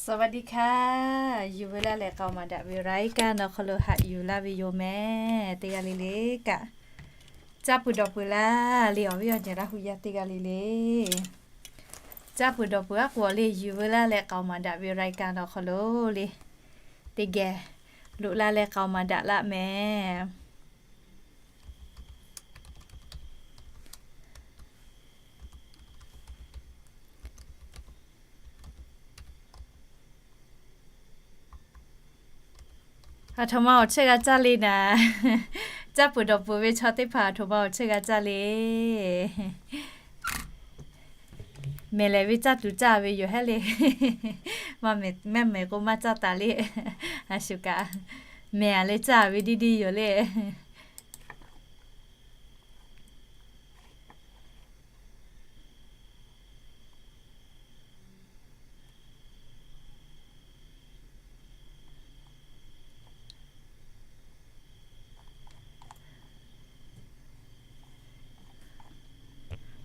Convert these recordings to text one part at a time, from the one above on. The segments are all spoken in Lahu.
สวัสดีค่ะ Yuˬ veu laˇ leh k'aoˍ maˍ daꞈ ve รายการ awˬ hk'aw lo haꞈ yuˬ laˇ ve yoˬ mehˍ. Teˇ g'aˇ le le kaꞈ, caˇ peuˬ dawˬ peuˬ laˇ le. Awˬ viˉ awˬ nyi Laˇ hu yaˇ teˇ g'aˇ le le, caˇ peuˬ dawˬ peuˬ aˉ k'o le, Yuˬ veu laˇ leh k'aoˍ maˍ daꞈ ve รายการ awˬ hk'aw lo le, teˇ geh loꞈ la leh k'aoˍ maˍ daꞈ laˇ mehˍ. Aˬ htoꞈ ma awˬ chehˇ g'a caˇ le naˍ, caˇ peuˬ dawˬ peuˬ ve chaw teˇ hpaˍ aˬ htoꞈ ma awˬ chehˇ g'a caˇ le. Mehˬ lehˬ ve caˇ tuˬ caˇ ve yoˬ hehˉ le. Maˇ mehˬ k'o maˇ caˇ taˍ le. A shu kaꞈ, mehˬ a leh caˇ ve diˇ diˇ yoˬ le.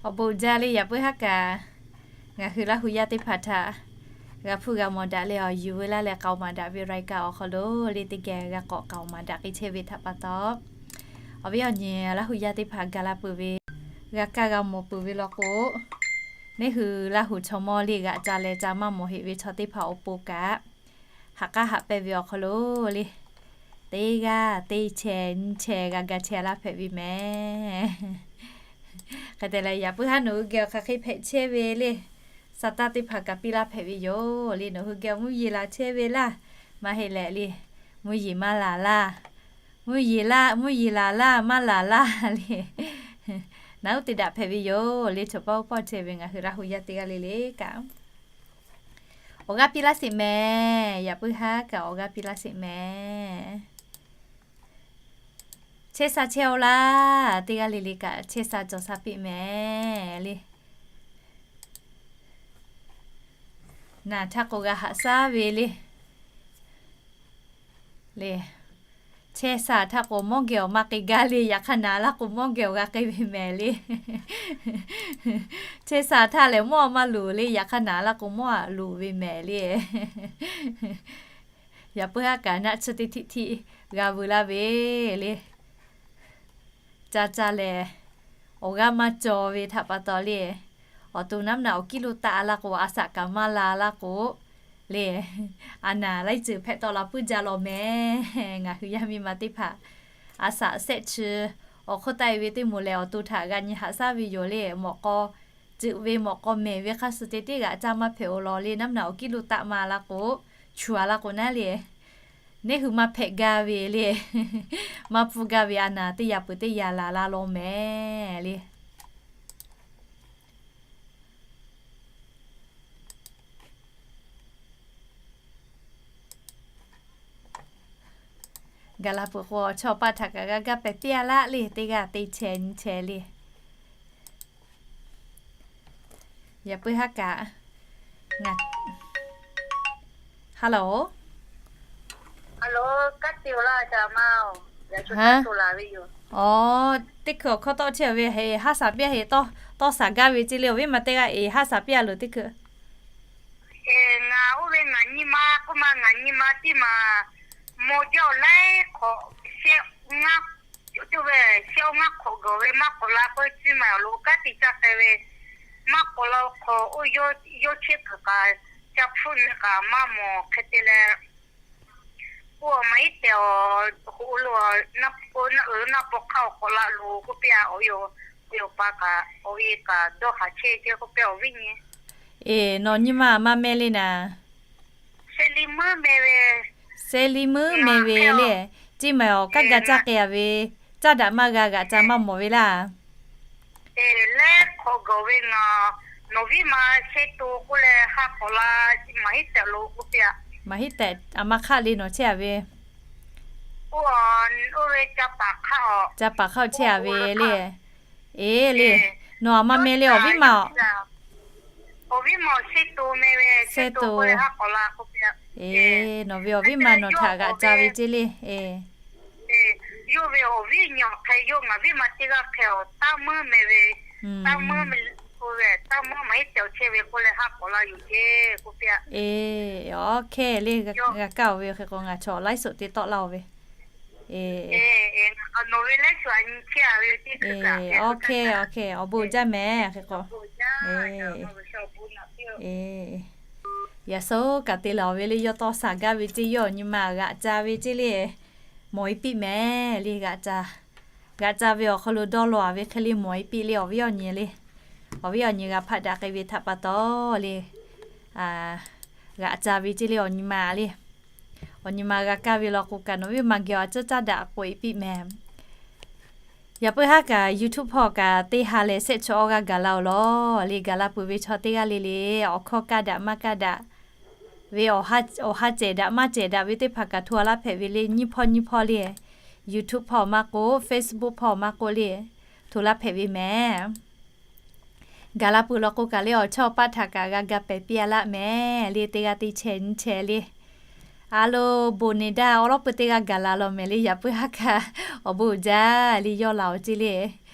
Awˬ bon jaˇ le yaꞈ puiˉ haˉ kaꞈ, ngaˬ hui Laˇ hu yaˇ teˇ hpaˍ htaꞈ g'a hpuˇ g'a mawˬ daꞈ leh awˬ Yuˬ veu laˇ leh k'aoˍ maˍ daꞈ ve รายการ awˬ hk'aw lo le, teˇ geh g'a k'awꞈ k'aoˍ maˍ daꞈ k'ai chehˇ ve htaꞈ pa taw, awˬ viˉ awˬ nyi Laˇ hu yaˇ teˇ hpaˍ gaˬ la peuˬ ve, g'a kaˇ g'a mawˬ peuˬ ve law k'o, neˇ hui Laˇ hu chaw mawˇ le g'aꞈ ca leh ca maˇ mawˬ heˆ ve chaw teˇ hpaˍ awˬ pon kaꞈ, haꞈ k'aˉ haꞈ pehnˇ ve awˬ hk'aw lo le, teˇ g'aˇ teˇ chehˇ nyiˇ chehˇ g'a ga chehˇ laˇ hpehꞈ ve mehˍ. Hk'e te leh yaꞈ puiˉ haˉ nawˬ hui geh awˬ hk'aˬ hk'e hpehꞈ chehˇ ve le, sa taˇ teˇ hpaˍ kaꞈ piˇ laˇ hpehꞈ ve yoˬ le. Nawˬ hui geh mvuhˇ yeˬ la chehˇ ve laˇ, maˇ heˆ leh le, mvuhˇ yeˬ maˇ laˬ laˇ, mvuhˇ yeˬ laˬ laˇ maˇ laˬ laˇ le, naˉ uˉ te daꞈ hpehꞈ ve yoˬ le. Chaw paˇ oˇ pawˆ chehˇ ve ngaˬ hui Laˇ hu yaˇ teˇ g'aˇ le le kaꞈ, awˬ g'aˇ piˇ laˇ sheˍ mehˍ. Yaꞈ puiˉ haˉ kaꞈ awˬ g'aˇ piˇ laˇ sheˍ mehˍ. Chehˇ sha chehˇ-oˆ laˇ. Teˇ g'aˇ le le kaꞈ chehˇ sha cawˬ sha piˇ mehˍ le. Naˬ htaˇ k'o g'a haꞈ shaˉ ve le. Le, chehˇ sha htaˇ k'o mawˇ geh awˬ maˇ k'ai gaˇ le. Yaꞈ hk'aˇ naˬ laˇ k'o mawˇ geh awˬ g'a k'ai ve mehˍ le. Chehˇ sha htaˇ lehˬ mawˇ maˇ loˍ le. Yaꞈ hk'aˇ naˬ laˇ k'o mawˇ aꞈ loˍ ve mehˍ le. Yaꞈ puiˉ haˉ kaꞈ naˆ tsuhˇ teˇ htiˆ htiˆ g'a veu laˇ ve le. Ca ca lehˬ, awˬ g'aˇ maˇ cawˬ ve htaꞈ pa taw le, awˬ to naˉ naꞈ awˬ kiˉ lo taˆ laˇ k'o, a shaꞈ kaꞈ maˇ la laˇ k'o le, a naˍ laiˉ ceuˬ hpehꞈ tawˆ la puiˉ jaˇ law mehˍ. Ngaˬ hui yaˇ miˇ ma teˇ hpaˍ a shaꞈ shehˆ chi awˬ hk'oˆ taˆ e ve teˇ moˍ lehˬ, awˬ to htaꞈ g'a nyi haꞈ shaˉ ve yoˬ le. Mawꞈ k'aw ceuꞈ ve mawꞈ k'aw mehˍ ve hk'a shuˍ te teˇ g'aꞈ caˇ maˇ hpehꞈ-oˬ law le. Naˉ naꞈ awˬ kiˉ lo taˆ ma laˇ k'o, chu a laˇ k'o naˉ le, neˇ hui maˇ hpehꞈ gaˇ ve le. Maˇ pfuhˇ gaˇ ve a naˍ teˇ yaꞈ peuˬ teˇ yaꞈ laˬ la law mehˍ le. Gaˬ la peuˬ k'o, chaw paˇ htaꞈ kaꞈ g'a gaˇ pehˍ piˇ a laˇ le. Teˇ g'aˇ teˇ chehˇ nyiˇ chehˇ le. Yaꞈ puiˉ haˉ kaꞈ, ngaˬ, hello, a, teˇ hkui awˬ hkawˇ tawˆ chehˇ ve heˍ haˉ shaˍ piˇ heˍ tawˇ shaˍ gaˇ ve ceˇ le. Awˬ viˉ ma teˇ g'aˇ eˬ haˉ shaˍ piˇ a loˬ teˇ hkui. Ngaˬ oˇ ve ngaˬ nyi ma k'oˆ ma, ngaˬ nyi ma tiˉ ma maw jaˇ-oˬ laiˉ hk'awꞈ shehˆ ngaˇ, oˇ ve shehˆ ngaˇ hk'awꞈ gawˬ ve maˇ k'awꞈ la k'oˆ ve ciˇ ma awˬ lo kanˉ te caˇ k'ai ve, maˇ k'awꞈ la hk'awꞈ oˇ yawˇ chehˇ kuiˬ kaꞈ ca hpfuhˆ nyi kaꞈ maˇ mawˬ hk'e te leh, oˇ maˇ iˉ tehˬ awˬ hoꞈ lo naˆ, naˆ uiˍ naˆ paw hk'aˇ awˬ k'awꞈ la loˬ k'oˆ piˇ a. Awˬ e awˬ pa kaꞈ awˬ e kaꞈ dawˇ haˍ chehˇ chehˇ k'oˆ piˇ awˬ viˉ nyi. Eˬ, nawˬ nyi ma maˇ meh le naˍ. Seli meuˉ meh ve le. Ciˇ ma awˬ kanˉ ga caˇ k'ai a ve, caˇ daꞈ maˇ g'a g'aꞈ ca maˇ mawˬ ve laˇ. Lehˬ hk'awꞈ gawˬ ve ngaˬ, nawˬ viˉ ma shehˇ to k'oˆ leh ha k'awꞈ la, maˇ heˆ tehꞈ lo k'oˆ piˇ a. Maˇ heˆ tehꞈ a ma hk'aˆ le nawˬ chehˇ a ve. Oˇ, oˇ ve ca paˍ hk'aˆ, ca paˍ hk'aˆ chehˇ a ve le. Eˬ le, nawˬ a ma meh le awˬ viˉ ma. Awˬ viˉ ma shehˇ to meh ve, shehˇ to. Eˬ, nawˬ ve awˬ viˉ ma nawˬ htaꞈ g'aꞈ ca ve ceˇ le. Eˬ, yawˇ ve awˬ viˉ nyi awˬ hk'e yawˇ ngaˬ viˉ ma teˇ g'aˇ hk'e awˬ taˇ meuˉ meh ve, taˇ meuˉ meh Eˬ, OK le, g'a kaˇ-oˬ ve hk'e k'o ngaˬ chaw laiˉ suhˍ te tawˆ laˇ-oˬ ve. Eˬ, OK, OK, awˬ bon jaˇ mehˍ hk'e k'o. Eˬ, yaꞈ suhˉ kaꞈ te leh awˬ ve le yawˇ tawˇ shaˍ gaˇ ve ceˇ, yawˇ awˬ nyi ma g'aꞈ ca ve ceˇ le. Mawˬ-e piˇ mehˍ le g'aꞈ ca. G'aꞈ ca ve awˬ hk'aw lo dawˇ law-a ve hk'e le mawˬ-e piˇ le awˬ viˉ awˬ nyi le. Awˬ viˉ awˬ nyi g'a hpaˆ daꞈ k'ai ve htaꞈ pa taw le, g'aꞈ ca ve ceˇ le awˬ nyi ma le. Awˬ nyi ma g'a kaˇ ve law k'o kaꞈ nawˬ viˉ ma geh awˬ a cuˉ caˇ daꞈ k'oꞈ-e piˇ mehˍ. Yaꞈ puiˉ haˉ kaꞈ YouTube hpawˇ kaꞈ teˇ ha leh shehˆ chaw awˇ g'aˇ gaˬ la-oˬ law le. Gaˬ la peuˬ ve chaw teˇ g'aˇ le le awˬ hkawˇ kaˇ daꞈ maˇ kaˇ daꞈ ve, awˬ ha cehˬ daꞈ maˇ cehˬ daꞈ ve teˇ hpaˍ kaꞈ hto laˇ hpehꞈ ve le. Nyiˇ hpawˇ nyiˇ hpawˇ le, YouTube hpawˇ maˇ k'oˆ, Facebook hpawˇ maˇ k'oˆ le, hto laˇ hpehꞈ ve mehˍ. Gaˬ la peuˬ law k'o kaꞈ le awˬ chawˇ paˆ htaꞈ kaꞈ g'a ga pehˍ piˇ-a laˇ mehˍ le. Teˇ g'aˇ teˇ chehˇ nyiˇ chehˇ le. A lo, bon ne daˇ awˉ lawˉ peuˬ teˇ g'aˇ gaˬ la law mehˍ le. Yaꞈ puiˉ haˉ kaꞈ awˬ bon uiˍ jaˇ le yawˇ laˬ-oˬ ceˇ le.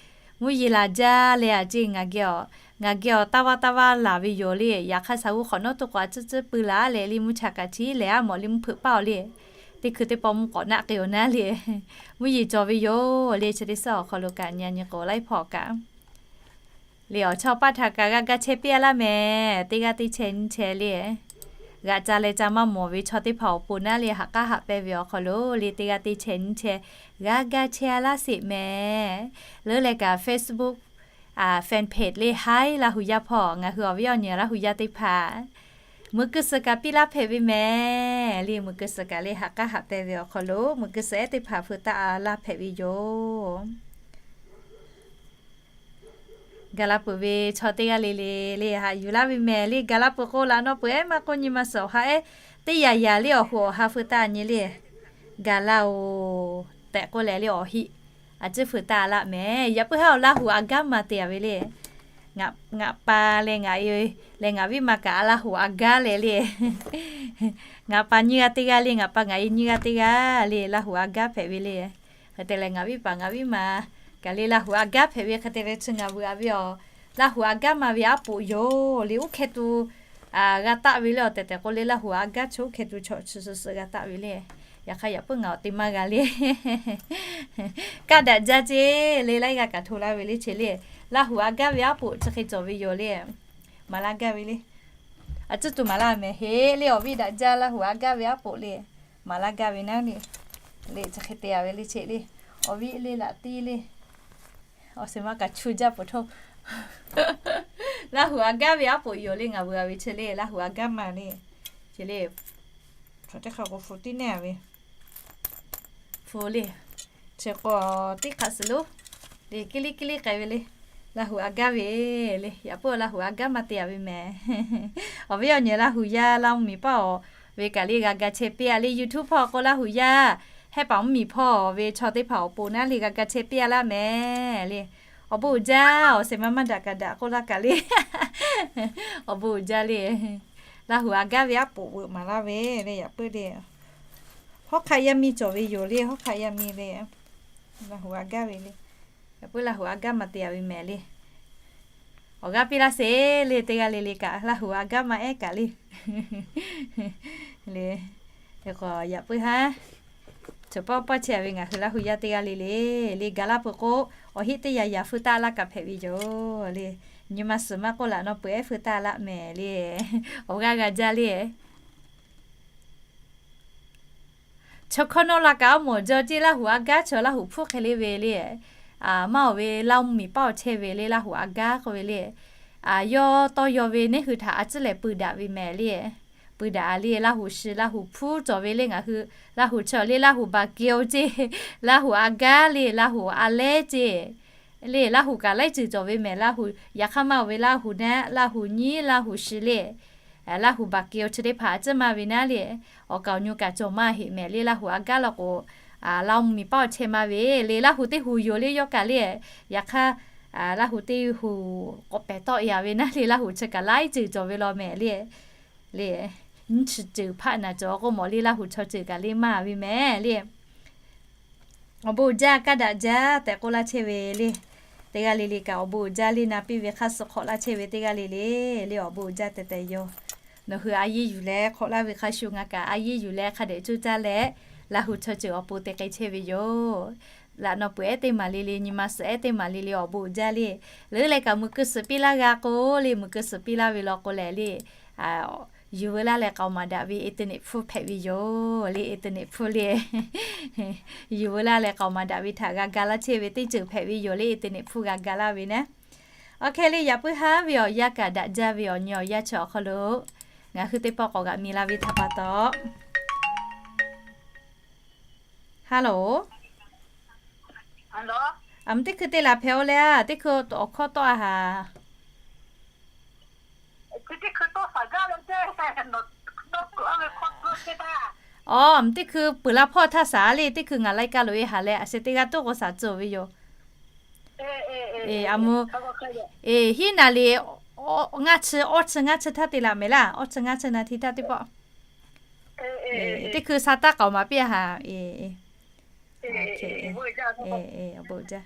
Mvuhˇ yeˬ laˬ jaˇ leh a ceˇ ngaˬ geh awˬ, ngaˬ geh awˬ taˇ vaˇ taˇ vaˇ laˬ ve yoˬ le. Yaꞈ hk'aˇ shaˍ g'uˇ hk'awꞈ nawˉ tuˬ k'awꞈ a cuˉ cuˉ pui laˬ leh le mvuhˇ cha kaꞈ chi lehˬ a mawˬ le mvuhˇ hpeuꞈ paˇ-oˬ le. Teˇ hkui teˇ paw mvuhˇ k'awꞈ naˆ k'ai-oˬ naˉ le. Mvuhˇ yeˬ cawˬ ve yoˬ le. Chi teˇ suhˉ awˬ hk'aw lo kaꞈ nyi nyi k'o laiˉ hpawˇ kaꞈ le awˬ chawˇ paˆ htaꞈ kaꞈ g'a ga chehˇ piˇ-a laˇ mehˍ. Teˇ g'aˇ teˇ chehˇ nyiˇ chehˇ le. G'aꞈ ca leh ca maˇ mawˬ ve chaw teˇ hpaˍ awˬ pon naˉ le haꞈ k'aˉ haꞈ pehnˇ ve awˬ hk'aw lo le teˇ g'aˇ teˇ chehˇ nyiˇ chehˇ g'a ga chehˇ-a laˇ sheˍ mehˍ. Leuˉ leh kaꞈ Facebook fan page le haiˉ Laˇ hu yaˇ hpawˇ ngaˬ hui awˬ viˉ awˬ nyi Laˇ hu yaˇ teˇ hpaˍ mui keu suhˍ kaꞈ piˇ laˇ hpehꞈ ve mehˍ le. Mui keu suhˍ kaꞈ le haꞈ k'aˉ haꞈ pehnˇ ve awˬ hk'aw lo mui keu suhˍ ehˉ teˇ hpaˍ feu taˆ laˇ hpehꞈ ve yoˬ. Gaˬ la peuˬ ve chaw teˇ g'aˇ le le le haꞈ yuˬ laˇ ve mehˍ le. Gaˬ la peuˬ k'o laꞈ naw peuˬ ehˉ maˇ k'oˆ nyi ma suhˍ awˬ ha ehˉ teˇ yaꞈ yaꞈ le awˬ hoꞈ awˬ ha feu taˆ nyi le. Gaˬ la-oˬ tehꞈ k'oˆ leh le awˬ hiˆ a ciˉ feu taˆ laˇ mehˍ. Yaꞈ puiˉ haˉ awˬ Laˇ hu a gaˉ ma te-a ve le. Ngaˬ pa leh ngaˬ e leh ngaˬ viˉ ma kaꞈ a Laˇ hu a gaˉ leh le. Ngaˬ pa nyiˇ g'aˇ teˇ g'aˇ le, ngaˬ pa ngaˬ e nyiˇ g'aˇ teˇ g'aˇ le Laˇ hu a gaˉ hpehꞈ ve le. Hk'e te leh ngaˬ viˉ paˍ ngaˬ viˉ ma kaꞈ le Laˇ hu a gaˉ hpehꞈ ve hk'e te leh chi ngaˬ veuꞈ-a ve awˬ Laˇ hu a gaˉ ma ve aˉ poꞈ yoˬ le. Uˉ hkeh tu g'a taˆ ve le awˬ tehˬ tehˬ k'o le Laˇ hu a gaˉ chi uˉ hkeh tu chaw chi suhˍ suhˍ g'a taˆ ve le. Yaꞈ hk'aˇ yaꞈ puiˉ ngaˬ awˬ te maˇ g'a le. Kaˇ daꞈ jaˇ ceˇ le laiˉ g'aˇ kaꞈ hto laˇ ve le che le. Laˇ hu a gaˉ ve aˉ poꞈ chi hk'e cawˬ ve yoˬ le. Maˍ laˇ gaˇ ve le. A ciˉ tuˬ maˍ laˇ mehˍ heˆ le awˬ viˉ daꞈ jaˇ Laˇ hu a gaˉ ve aˉ poꞈ le. Maˍ laˇ gaˇ ve naˉ le. Le chi hk'e te-a ve le che le. Awˬ viˉ le laꞈ tiˉ le. Awˬ shehˍ ma kaꞈ chu jaˇ peuˬ htawˇ. Laˇ hu a gaˉ ve aˉ poꞈ yoˬ le ngaˬ veuꞈ-a ve che le Laˇ hu a gaˉ ma le. Che le. Chaw teˇ hk'a k'o hpu tiˉ neˇ-a ve. Hpu le. Chi k'o teˇ hk'aꞈ suhˍ lo le kiˇ liˇ kiˇ liˇ k'ai ve le. Laˇ hu a gaˉ ve le. Yaꞈ puiˉ Laˇ hu a gaˉ maˇ te-a ve mehˍ. Awˬ viˉ awˬ nyi Laˇ hu yaˇ Laˇ mvuhˇ miˬ paˇ-oˬ ve kaꞈ le g'a ga chehˇ piˇ-a le YouTube hpawˇ k'o Laˇ hu yaˇ hehˉ paˍ mvuhˇ miˬ hpawˇ ve chaw teˇ hpaˍ awˬ pon naˉ le g'a ga chehˇ piˇ-a laˇ mehˍ le. Awˬ bon uiˍ jaˇ awˬ shehˍ ma maˇ daꞈ kaꞈ daꞈ k'oˆ laˇ kaꞈ le. Awˬ bon uiˍ jaˇ le. Laˇ hu a gaˉ ve aˉ poꞈ veuꞈ maˍ laˇ ve le yaꞈ puiˉ le. Hawˉ hk'aˆ yaˇ miˇ cawˬ ve yoˬ le hawˉ hk'aˆ yaˇ miˇ le. Laˇ hu a gaˉ ve le. Yaꞈ puiˉ Laˇ hu a gaˉ ma te-a ve mehˍ le. Awˬ g'aˇ piˇ laˇ sheˍ le teˇ g'aˇ le le kaꞈ Laˇ hu a gaˉ ma ehˉ kaꞈ le. Le, yaꞈ puiˉ haˉ chaw pawˆ pawˆ chehˇ-a ve ngaˬ hui Laˇ hu yaˇ teˇ g'aˇ le le. Le gaˬ laˇ peuˬ k'o awˬ hiˆ teˇ yaꞈ yaꞈ feu taˆ laˇ kaꞈ hpehꞈ ve yoˬ le. Nyi ma suhˍ maˇ k'oˆ laꞈ naw peuˬ ehˉ feu taˆ laˇ mehˍ le. Awˬ g'aˇ g'a jaˇ le. Chaw hkawˇ nawˇ la kaꞈ aˉ mawˬ jaw ceˇ Laˇ hu a gaˉ chaw Laˇ hu hpfuhˇ hk'e le ve le. Maˇ awˬ ve Laˇ mvuhˇ miˬ paˇ awˬ chehˇ ve le Laˇ hu a gaˉ k'oˆ ve le. Yawˇ tawˇ yaw ve neˇ hui htaꞈ a ciˉ lehˬ pui daꞈ ve mehˍ le. Pui daꞈ le Laˇ hu shi Laˇ hu hpfuhˇ cawˬ ve le ngaˬ hui Laˇ hu chaw le Laˇ hu baˬ keu-o ceˇ. Laˇ hu a gaˉ le Laˇ hu a lehˉ ceˇ. Le Laˇ hu kaꞈ laiˉ ceuˬ cawˬ ve mehˍ Laˇ hu. Yaꞈ hk'aˇ maˇ awˬ ve Laˇ hu naˆ Laˇ hu nyiˉ Laˇ hu shi le. Laˇ hu baˬ keu-o chi teˇ hpaˍ a ciˉ maˇ ve naˉ le. Awˬ kaˍ awˬ nyu kaꞈ cawˬ maˇ heˆ mehˍ le Laˇ hu a gaˉ law k'o Laˇ mvuhˇ miˬ paˇ awˬ chehˇ maˇ ve le Laˇ hu teˇ hu yoˬ le yawˇ kaꞈ le. Yaꞈ hk'aˇ Laˇ hu teˇ hu k'awꞈ pehˍ tawˆ-e-a ve naˉ le Laˇ hu chi kaꞈ laiˉ ceuˬ cawˬ ve law mehˍ le. Le, nyi chi ceuˬ hpaˆ naˬ cawˬ k'o mawˬ le Laˇ hu chaw ceuˬ kaꞈ le maˇ ve mehˍ le. Awˬ bon jaˇ kaˇ daꞈ jaˇ tehꞈ k'oˆ laˇ chehˇ ve le. teˇ g'aˇ le le kaꞈ awˬ bon uiˍ jaˇ le na piˇ ve hk'aˇ suh hk'awꞈ laˇ chehˇ ve teˇ g'aˇ le le, le awˬ bon uiˍ jaˇ tehꞈ tehꞈ yoˬ. Nawˬ hui a yeˇ yuˬ leh hk'awꞈ laˇ ve hk'a shuˍ ngaˬ kaꞈ a yeˇ yuˬ leh hk'a dehꞈ coˇ caˇ leh, Laˇ huˍ chaw ceuˬ awˬ pon te k'ai chehˇ ve yoˬ. Laꞈ naw peuˬ ehˉ teˇ maˬ le le, nyi ma suhˍ ehˉ teˇ maˬ le le awˬ bon uiˍ jaˇ le. Leuˉ leh kaꞈ muiˬ keu suhˍ piˇ laˇ g'a k'o le, muiˬ keu suhˍ piˇ laˇ ve law k'o lehˬ le, yuˬ veu laˇ leh k'aoˍ maˍ daꞈ ve internet hpfuhˇ hpehꞈ ve yoˬ le, internet hpfuhˇ le. Yuˬ veu laˇ leh k'aoˍ maˍ daꞈ ve htaꞈ g'a ga laˇ chehˇ ve teˇ ceuˬ hpehꞈ ve yoˬ le, internet hpfuhˇ g'a ga laˇ ve naˉ. Awˬ hk'e le yaꞈ puiˉ haˉ ve awˬ yanˇ kaꞈ daꞈ jaˇ ve awˬ nyi awˬ yanˇ chi awˬ hk'aw lo ngaˬ hui teˇ pawˆ k'awꞈ g'aꞈ mi la ve htaꞈ pa taw, Hello. Aˬ mvuh teˇ hkui te laˬ hpehꞈ-o leh, teˇ hkui awˬ hkawˇ tawˆ-a haˍ. Aˬ mvuh teˇ hkui peuˬ la hpawˇ htaˇ shaˍ le, teˇ hkui ngaˬ lai ka loꞈ-e haˍ leh, a sheh teˇ g'aˇ toˉ k'o shaˍ tcuh ve yoˬ. Aˬ mvuh, hiˉ naˍ liˍ ngaˇ chi, awˇ chi ngaˇ chi htaˇ te laˬ mehˍ laˇ, awˇ chi ngaˇ chi naˍ htaˇ teˇ pawˆ. Teˇ hkui sa taˇ k'aoˍ maˍ piˇ-a haˍ. Awˬ bon jaˇ.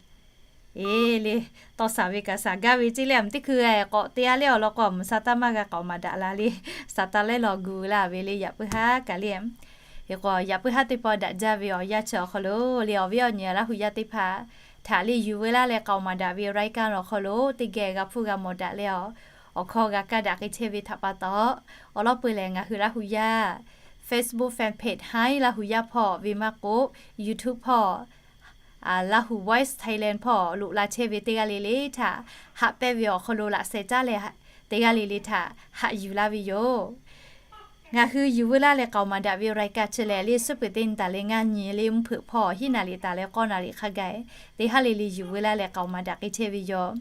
Eˬ le, tawˇ shaˍ ve kaꞈ shaˍ gaˇ ve ceˇ le, aˬ mvuh teˇ hkui k'awꞈ te-a le awˬ lawn k'o, aˬ mvuh sa taˇ maˇ g'a k'aoˍ maˍ daꞈ la le, sa taˇ lehˉ law gu laˇ ve le yaꞈ puiˉ haˉ kaꞈ le. Hk'e k'o yaꞈ puiˉ haˉ teˇ pawˆ daꞈ jaˇ ve awˬ yanˇ chi awˬ hk'aw lo le, awˬ viˉ awˬ nyi Laˇ huˍ yaˇ teˇ hpaˍ htaꞈ le yuˬ veu laˇ leh k'aoˍ maˍ daꞈ ve รายการ awˬ hk'aw lo teˇ geh g'a hpfuhˇ g'a mawˬ daꞈ leh, awˬ hkawˇ g'a kaˇ daꞈ k'ai chehˇ ve htaꞈ pa taw, awˬ lawn peuˬ lehˬ ngaˬ hui Laˇ huˍ yaˇ Facebook fan page Hi Laˇ huˍ yaˇ hpawˇ ve maˇ k'oˆ, YouTube hpawˇ, Laˇ huˍ Voice Thailand hpawˇ loꞈ la chehˇ ve teˇ g'aˇ le le htaꞈ haꞈ pehnˇ ve awˬ hk'aw lo laꞈ sheh caˉ leh, teˇ g'aˇ le le htaꞈ haꞈ yuˬ laˇ ve yoˬ. Ngaˬ hui yuˬ veu laˇ leh k'aoˍ maˍ daꞈ ve รายการ chi lehˬ le, suhˉ peuˬ teˇ nyi taˍ leh ngaˇ nyi le, mvuhˇ hpeuꞈ hpawˇ hiˉ naˍ liˍ taˍ leh k'awˇ naˍ liˍ hk'a gaˬ teˇ haˉ le le yuˬ veu laˇ leh k'aoˍ maˍ daꞈ k'ai chehˇ ve yoˬ.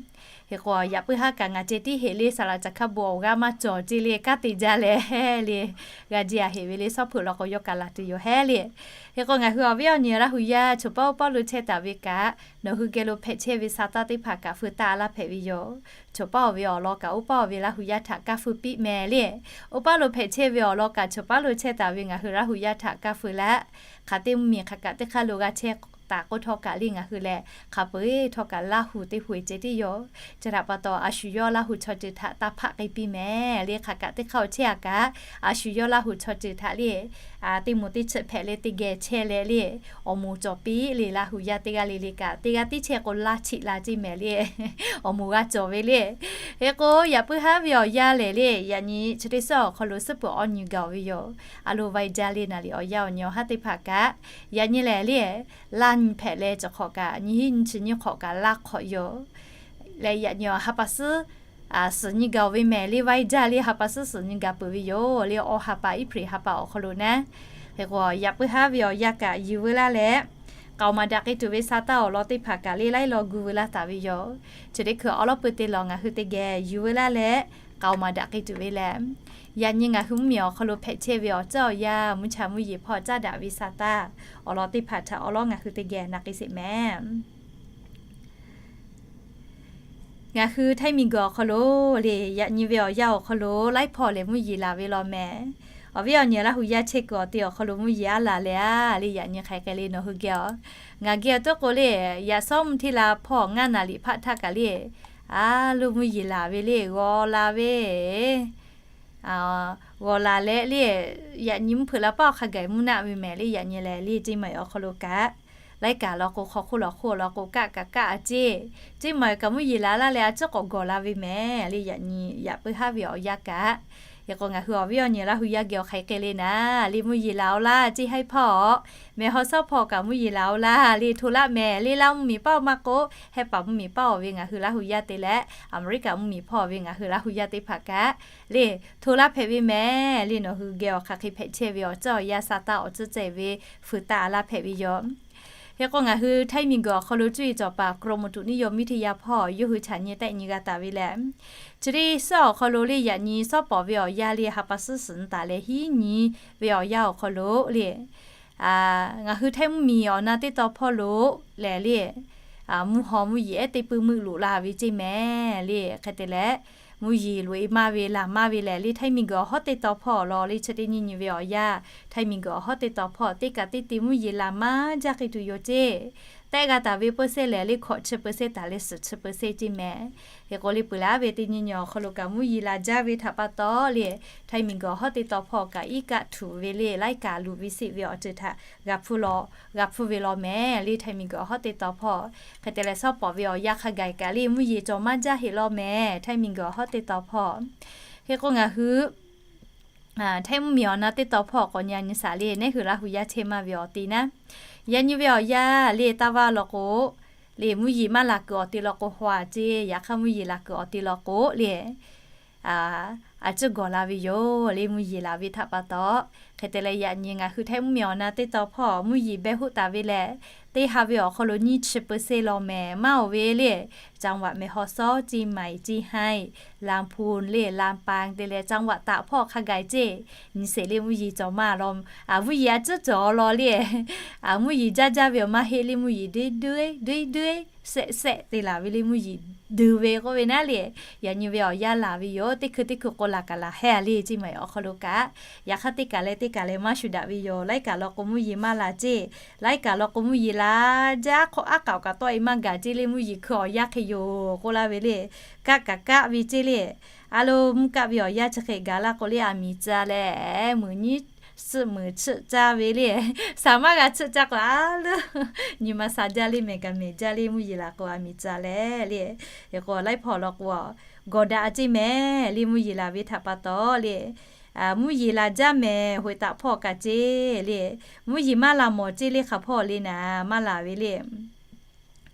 Hk'e k'o yaꞈ puiˉ haˉ kaꞈ ngaˬ ceh tiˉ heꞈ le, saˍ laꞈ caˬ hkaˇ bon awˬ g'aˇ maˇ cawˬ ceˇ le, kanˉ te jaˇ leh le, g'a jiˇ a heꞈ ve le, shawˉ hpeuꞈ law k'o yawˇ kaꞈ laˬ tuˬ yoˬ hehˉ le. Hk'e k'o ngaˬ hui awˬ viˉ awˬ nyi Laˇ huˍ yaˇ choˬ paˉ oˇ paˉ lo chehˇ taˍ ve kaꞈ, nawˬ hui geh lo hpehꞈ chehˇ ve sa taˇ teˇ hpaˍ kaꞈ feu taˇ laˇ hpehꞈ ve yoˬ. Choˬ paˉ-oˬ ve awˬ lawn kaꞈ oˇ paˉ-oˬ ve Laˇ huˍ yaˇ htaꞈ kaˇ feu piˇ mehˍ le. Oˇ paˉ lo hpehꞈ chehˇ ve awˬ lawn kaꞈ choˬ paˉ lo chehˇ taˍ ve ngaˬ hui Laˇ huˍ yaˇ htaꞈ kaˇ feu laˇ. Hk'aˬ teˇ mvuhˇmiˬ hk'aˬ kaꞈ teˇ hk'aˇ lo g'a chehˇ taˍ k'oˆ htawˇ kaꞈ le ngaˬ hui lehˬ hk'a peu-eˬ htawˇ kaꞈ Laˇ huˍ teˇ hui ceh tiˉ yoˬ. Chi htaꞈ pa taw a shu yawˇ Laˇ huˍ chaw ceuˬ htaꞈ taˇ hpaˆ k'ai piˇ mehˍ le. Hk'aˬ kaꞈ teˇ hk'aˇ awˬ chehˇ a kaꞈ a shu yawˇ Laˇ huˍ chaw ceuˬ htaꞈ le teˇ moˍ teˇ chiꞈ hpehꞈ leh teˇ geh chehˇ leh le, awˬ moˍ cawˬ piˇ le. Laˇ huˍ yaˇ teˇ g'aˇ le le kaꞈ teˇ g'aˇ tiˉ chehˇ k'o laˇ chiꞈ la ceˇ mehˍ le, awˬ moˍ g'a cawˬ ve le. Hk'e k'o yaꞈ puiˉ haˉ ve awˬ yanˇ lehˬ le, yaꞈ nyi chi teˇ suhˉ awˬ hk'aw lo suhˉ peuˬ awˇ nyi gaˬ-oˬ ve yoˬ. A lo va-e jaˇ le naˍ liˍ awˬ yanˇ awˬ nyi awˬ haˉ teˇ hpaˍ kaꞈ, yaꞈ nyi lehˬ le, laˇ nyi hpehꞈ leh cawˬ hk'awꞈ kaꞈ nyiˇ hinˉ nyiˇ chi nyiˇ hk'awꞈ kaꞈ laˇ hk'awꞈ yoˬ. Leh yaꞈ nyi awˬ ha pa suhˉ suhˍ nyi gaˬ-oˬ ve mehˍ le, va-e jaˇ le, ha pa suhˉ suhˍ nyi gaˬ peuˬ ve yoˬ le. Awˬ ha pa April ha pa awˬ hk'aw lo naˉ. Hk'e k'o yaꞈ puiˉ haˉ ve awˬ yanˇ kaꞈ yuˬ veu laˇ leh, k'aoˍ maˍ daꞈ k'ai tuˬ ve sa taˇ awˬ lawn teˇ hpaˍ kaꞈ le laiˉ law gu veu laˇ taˍ ve yoˬ. Chi teˇ hkui awˬ lawn peuˬ te lawˬ ngaˬ hui teˇ geh yuˬ veu laˇ leh, k'aoˍ maˍ daꞈ k'ai tuˬ ve lehˬ, yaꞈ nyi ngaˬ hui mvuhˇmiˬ awˬ hk'aw lo hpehꞈ chehˇ ve awˬ ceuˬ awˬ yanˇ mvuhˇ cha mvuhˇ yeˬ hpawˇ caˉ daꞈ ve sa taˇ awˬ lawn teˇ hpaˍ htaꞈ awˬ lawn ngaˬ hui teˇ geh na k'ai sheˍ mehˍ. Ngaˬ hui Htaiˇ miˬguiˬ awˬ hk'aw lo le, yaꞈ nyi ve awˬ yanˇ awˬ hk'aw lo laiˉ hpawˇ lehˬ mvuhˇ yeˬ laˬ ve law mehˍ. Awˬ viˉ awˬ nyi Laˇ huˍ yaˇ chehˇ kuiˬ awˬ te awˬ hk'aw lo mvuhˇ yeˬ aˉ laˬ leh a le, yaꞈ nyi hk'aˬ hk'e le nawˬ hui geh a, ngaˬ geh a tuˉ k'o le, yaꞈ shawˉ mvuhˇ hteˇ la hpawˇ ngaˇ naˍ liˍ hpaˆ htaˇ kaꞈ le, a lo mvuhˇ yeˬ laˬ ve le, g'aw la ve g'aw laˬ leh le, yaꞈ nyi mvuhˇ hpeuꞈ la paˉ awˬ hk'a gaˬ mvuhˇ naˆ ve mehˍ le. Yaꞈ nyi lehˬ le, ceˇ maˬ awˬ hk'aw lo kaꞈ laiˉ kaꞈ law k'o hk'aw hk'oˆ lawˬ hk'oˆ law k'o kaˆ kaꞈ kaˆ a ceˇ, ceˇ maˬ kaꞈ mvuhˇ yeˬ laˬ laˇ leh a ciˉ k'awꞈ gawˬ la ve mehˍ le. Yaꞈ nyi yaꞈ puiˉ haˉ ve awˬ yanˇ kaꞈ, hk'e k'o ngaˬ hui awˬ viˉ awˬ nyi Laˇ huˍ yaˇ geh awˬ hk'aˬ hk'e le naˉ le, mvuhˇ yeˬ laˬ-oˬ laˇ ceˇ haiˉ hpawˇ, mehˬ haw shawˉ hpawˇ kaꞈ mvuhˇ yeˬ laˬ-oˬ laˇ le, hto laˇ mehˍ le. Laˇ mvuhˇmiˬ paˉ-oˬ maˇ k'o, Hehˉ paˍ mvuhˇmiˬ paˉ-oˬ ve ngaˬ hui Laˇ huˍ yaˇ te leh, Aˍmeˍriˆkaꞈ mvuhˇmiˬ hpawˇ ve ngaˬ hui Laˇ huˍ yaˇ teˇ hpaˍ kaꞈ le, hto laˇ hpehꞈ ve mehˍ le. Nawˬ hui geh awˬ hk'aˬ hk'e hpehꞈ chehˇ ve awˬ ceuˬ awˬ yanˇ sa taˇ awˬ ceuˬ ceh ve feu taˇ a laˇ hpehꞈ ve yoˬ. Hk'e k'o ngaˬ hui Htaiˇ miˬguiˬ awˬ hk'aw lo cuˇ yiˍ cawˬ paˍ กรมอุตุนิยมวิทยา hpawˇ yawˇ hui chaꞈ nyi tehˆ nyi g'a taˍ ve lehˬ, chi teˇ suhˉ awˬ hk'aw lo le, yaꞈ nyi shawˉ pawˍ ve awˬ yanˇ le, ha pa suhˉ suhˍ nyi taˍ leh hiˉ nyi ve awˬ yanˇ awˬ hk'aw lo le, ngaˬ hui Htaiˇ mvuhˇmiˬ awˬ na teˇ taw hpawˇ lo lehˬ le, mvuhˇ haw mvuhˇ yeˬ ehˉ teˇ pui meuˆ loꞈ la ve ceˇ mehˍ le. Hk'e te leh, mvuhˇ yeˬ loꞈ-e maˇ ve laˬ maˇ ve lehˬ le, Htaiˇ miˬguiˬ awˬ hawˉ teˇ taw hpawˇ awˬ lawn le, chi teˇ nyi nyi ve awˬ yanˇ Htaiˇ miˬguiˬ awˬ hawˉ teˇ taw hpawˇ teˇ kaꞈ teˇ te mvuhˇ yeˬ laˬ maˇ jaˇ k'ai tuˬ yoˬ ceˇ. tehˆ g'a taˍ ve เปอร์เซ็นต์ lehˬ le hkawꞈ chi เปอร์เซ็นต์ taˍ leh suhˍ chi เปอร์เซ็นต์ ceˇ mehˍ. Hk'e k'o le peuˬ leh aˉ ve teˇ nyi nyi awˬ hk'aw lo kaꞈ mvuhˇ yeˬ laˬ jaˇ ve htaꞈ pa taw le, htaiˇ miˬguiˬ awˬ hawˉ teˇ taw hpawˇ kaꞈ iˉ kaˆ htuꞈ ve le laiˉ kaꞈ luˬ ve seˆ ve awˬ ceuˬ htaꞈ g'a hpuˇ law, g'a hpuˇ ve law mehˍ le htaiˇ miˬguiˬ awˬ hawˉ teˇ taw hpawˇ. Hk'e te leh shawˉ pawˍ ve awˬ yanˇ hk'a gaˬ kaꞈ le mvuhˇ yeˬ cawˬ maˇ jaˇ heˆ law mehˍ htaiˇ miˬguiˬ awˬ hawˉ teˇ taw hpawˇ. Hk'e k'o ngaˬ hui htaiˇ mvuhˇ miˬ awˬ na teˇ taw hpawˇ k'awꞈ nyi a nyi shaˍ le, neˉ hui Laˇ hu yaˇ chehˇ maˇ ve awˬ te naˉ, yaꞈ nyi ve awˬ yanˇ le taˇ vaˇ law k'o, le mvuhˇ yeˬ maˇ laˬ kuiˬ awˬ te law k'o haw a ceˇ, yaꞈ hk'aˇ mvuhˇ yeˬ laˬ kuiˬ awˬ te law k'o le, a, a ciˉ gawˬ la ve yoˬ le mvuhˇ yeˬ laˬ ve htaꞈ pa taw. Hk'e te leh yaꞈ nyi ngaˬ hui htaiˇ mvuhˇ miˬ awˬ na teˇ taw hpawˇ mvuhˇ yeˬ beh hoˆ taˍ ve leh, teˇ ha ve awˬ hk'aw lo nyiˇ chi เปอร์เซ็นต์ law mehˍ maˇ oˬ ve le. จังหวัดแม่ฮ่องสอน ceˇ maiˍ ceˇ haiˇ ลำพูน le ลำปาง te leh จังหวัดตาก hpawˇ hk'a gaˬ ceˇ nyi sheˍ le mvuhˇ yeˬ cawˬ maˇ law, a mvuhˇ yeˬ a ciˉ cawˬ law le. A mvuhˇ yeˬ jaˇ jaˇ ve awˬ maˇ heˆ le mvuhˇ yeˬ ดุย ดุย ดุย เซะ เซะ te laˬ ve le mvuhˇ yeˬ duˬ ve k'oˆ ve naˉ le. Yaꞈ nyi ve awˬ yanˇ laˬ ve yoˬ, teˇ hkui teˇ hkui k'o laˬ kaꞈ laˬ hehˉ le ceˇ maiˍ awˬ hk'aw lo kaꞈ. Yaꞈ hk'aˇ teˇ kaˬ leh teˇ kaˬ leh maˇ shuˍ daꞈ ve yoˬ, laiˉ kaꞈ law k'o mvuhˇ yeˬ maˇ laˬ ceˇ, laiˉ kaꞈ law k'o mvuhˇ yeˬ laˬ jaˇ hk'awꞈ aˉ kaꞈ awˬ kaꞈ tawˆ e maˇ gaˬ ceˇ le mvuhˇ yeˬ hkui awˬ yanˇ hk'e yoˬ k'oˆ laˇ ve le. Kaˆ kaꞈ kaˆ ve ceˇ le. A lo mvuhˇ kaˆ ve awˬ yanˇ chi hk'e gaˬ laˇ k'o le a miˍ ca leh muiˬ nyiˉ suhˆ muiˬ chiˆ caˇ ve le. Saˍ maˇ g'a chiˆ caˇ k'o a lo nyi ma sa jaˇ le mehˍ kaꞈ mehˍ jaˇ le mvuhˇ yeˬ laˬ k'o a miˍ ca leh le. Hk'e k'o laiˉ hpawˇ law k'o gawˬ daꞈ ceˇ mehˍ le mvuhˇ yeˬ laˬ ve htaꞈ pa taw le. Mvuhˇ yeˬ laˬ jaˇ mehˍ hoꞈ taꞈ hpawˇ kaꞈ ceˇ le. Mvuhˇ yeˬ maˇ laˬ mawˬ ceˇ le hk'aˬ hpawˇ le naˍ maˇ laˬ ve le.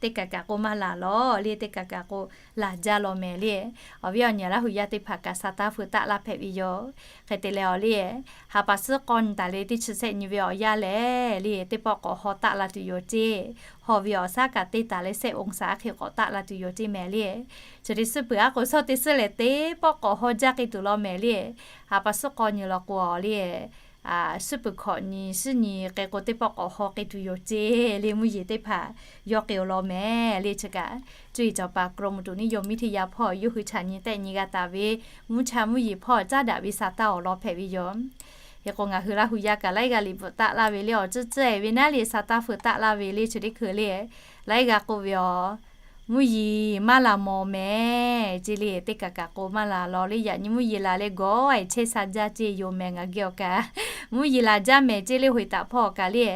Teˇ kaˬ kaˬ k'o maˇ laˬ law le, teˇ kaˬ kaˬ k'o laˬ jaˇ law mehˍ le. Awˬ viˉ awˬ nyi Laˇ hu yaˇ teˇ hpaˍ kaꞈ sa taˇ feu taˆ laˇ hpehꞈ ve yoˬ. Hk'e te leh awˬ le, ha pa suhˉ k'awˇ nyi taˍ le teˇ chi shehˆ nyi ve awˬ yanˇ lehˬ le teˇ pawˆ k'awꞈ haw taˆ la tuˬ yoˬ ceˇ. Haw ve awˬ shaˉ kaꞈ te taˍ leh shehˆ องศา hk'e k'awꞈ taˆ la tuˬ yoˬ ceˇ mehˍ le. Chi teˇ suhˉ peuˬ aˉ k'o shawˉ teˇ suhˉ lehˬ teˇ pawˆ k'awꞈ haw jaˇ k'e tuˬ law mehˍ le. Ha pa suhˉ k'awˇ nyi law k'o awˬ le suhˉ peuˬ hkawꞈ nyi suhˉ nyi k'e k'o teˇ pawˆ k'awꞈ haw k'e tuˬ yoˬ ceˇ le mvuhˇ yeˬ teˇ hpaˍ yawˇ k'e-o law mehˍ le. Chi kaꞈ cuˇ yiˍ cawˬ paˍ กรมอุตุนิยมวิทยา hpawˇ yawˇ hui chaꞈ nyi tehˆ nyi g'a taˍ ve mvuhˇ cha mvuhˇ yeˬ hpawˇ caˉ daꞈ ve sa taˇ awˬ lawn hpehꞈ ve yoˬ. Hk'e k'o ngaˬ hui Laˇ hu yaˇ kaꞈ laiˉ g'aˇ liꞈ bvuhꞈ taˆ laˇ ve le awˬ ceuˬ ceuˬ e ve naˉ le sa taˇ feu taˆ laˇ ve le chi teˇ hkui le laiˉ g'aˇ k'oˆ ve aˬ mvuhˇ yeˬ maˇ laˬ mawˬ mehˍ ceˇ le. Teˇ kaˬ kaˬ k'o maˇ laˬ law le, yaꞈ nyi mvuhˇ yeˬ laˬ leh gawˬ a chehˇ sha jaˇ ceˇ yoˬ mehˍ ngaˬ geh awˬ kaꞈ. Mvuhˇ yeˬ laˬ jaˇ mehˍ ceˇ le hoꞈ taꞈ hpawˇ kaꞈ le.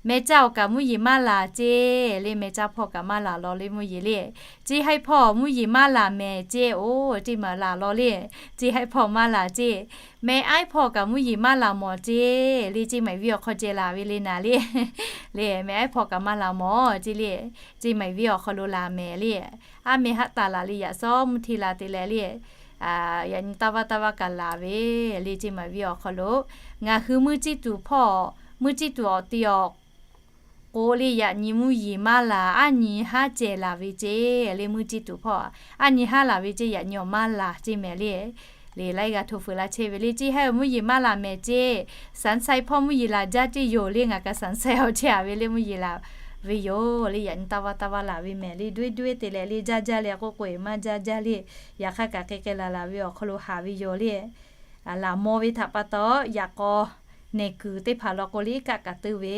Meh caˇ awˬ kaꞈ mvuhˇ yeˬ maˇ laˬ ceˇ le, meh caˇ hpawˇ kaꞈ maˇ laˬ law le mvuhˇ yeˬ le. Ceˇ haiˇ hpawˇ mvuhˇ yeˬ maˇ laˬ mehˍ ceˇ oˬ ceˇ maˬ laˬ law le. Ceˇ haiˇ hpawˇ maˇ laˬ ceˇ. Meh aiˉ hpawˇ kaꞈ mvuhˇ yeˬ maˇ laˬ mawˬ ceˇ le, ceˇ maiˍ viˉ awˬ hk'aw ceh laˬ ve le naˍ le. Le meh aiˉ hpawˇ kaꞈ maˇ laˬ mawˬ ceˇ le. Ceˇ maiˍ viˉ awˬ hk'aw lo laˬ mehˍ le. Aˉ meh haˉ taˍ laˬ le yaꞈ sawˉ mvuhˇ hteˇ la te leh le. Yaꞈ nyi taˇ vaˇ taˇ vaˇ kaꞈ laˬ ve le ceˇ maiˍ viˉ awˬ hk'aw lo. Ngaˬ hui mvuhˇ ciˇ tuˬ hpawˇ, mvuhˇ ciˇ tuˬ awˬ te awˬ k'o le yaꞈ nyi mvuhˇ yeˬ maˇ laˬ, aˉ nyi haˉ ceh laˬ ve ceˇ le mvuhˇ ciˇ tuˬ hpawˇ. Aˉ nyi haˉ laˬ ve ceˇ yaꞈ nyi awˬ maˇ laˬ ceˇ mehˍ le. Le laiˉ g'aˇ hto feu laˇ chehˇ ve le ceˇ haiˇ mvuhˇ yeˬ maˇ laˬ mehˍ ceˇ. Saˍnˍ sai hpawˇ mvuhˇ yeˬ laˬ jaˇ ceˇ yoˬ le ngaˬ kaꞈ saˍnˍ sai awˬ chehˇ a ve le mvuhˇ yeˬ laˬ ve yoˬ le yaꞈ nyi taˇ vaˇ taˇ vaˇ laˬ ve mehˍ le ดุย ดุย te leh le jaˇ jaˇ le k'oˆ k'o e maˇ jaˇ jaˇ le. Yaꞈ hk'aˇ kaꞈ hk'e k'ai laˬ laˬ ve awˬ hk'aw lo haˍ ve yoˬ le. Laˬ mawˬ ve htaꞈ pa taw yaꞈ k'aw nehˬ kuiˬ teˇ hpaˍ law k'o le kaˆ kaꞈ teuˇ ve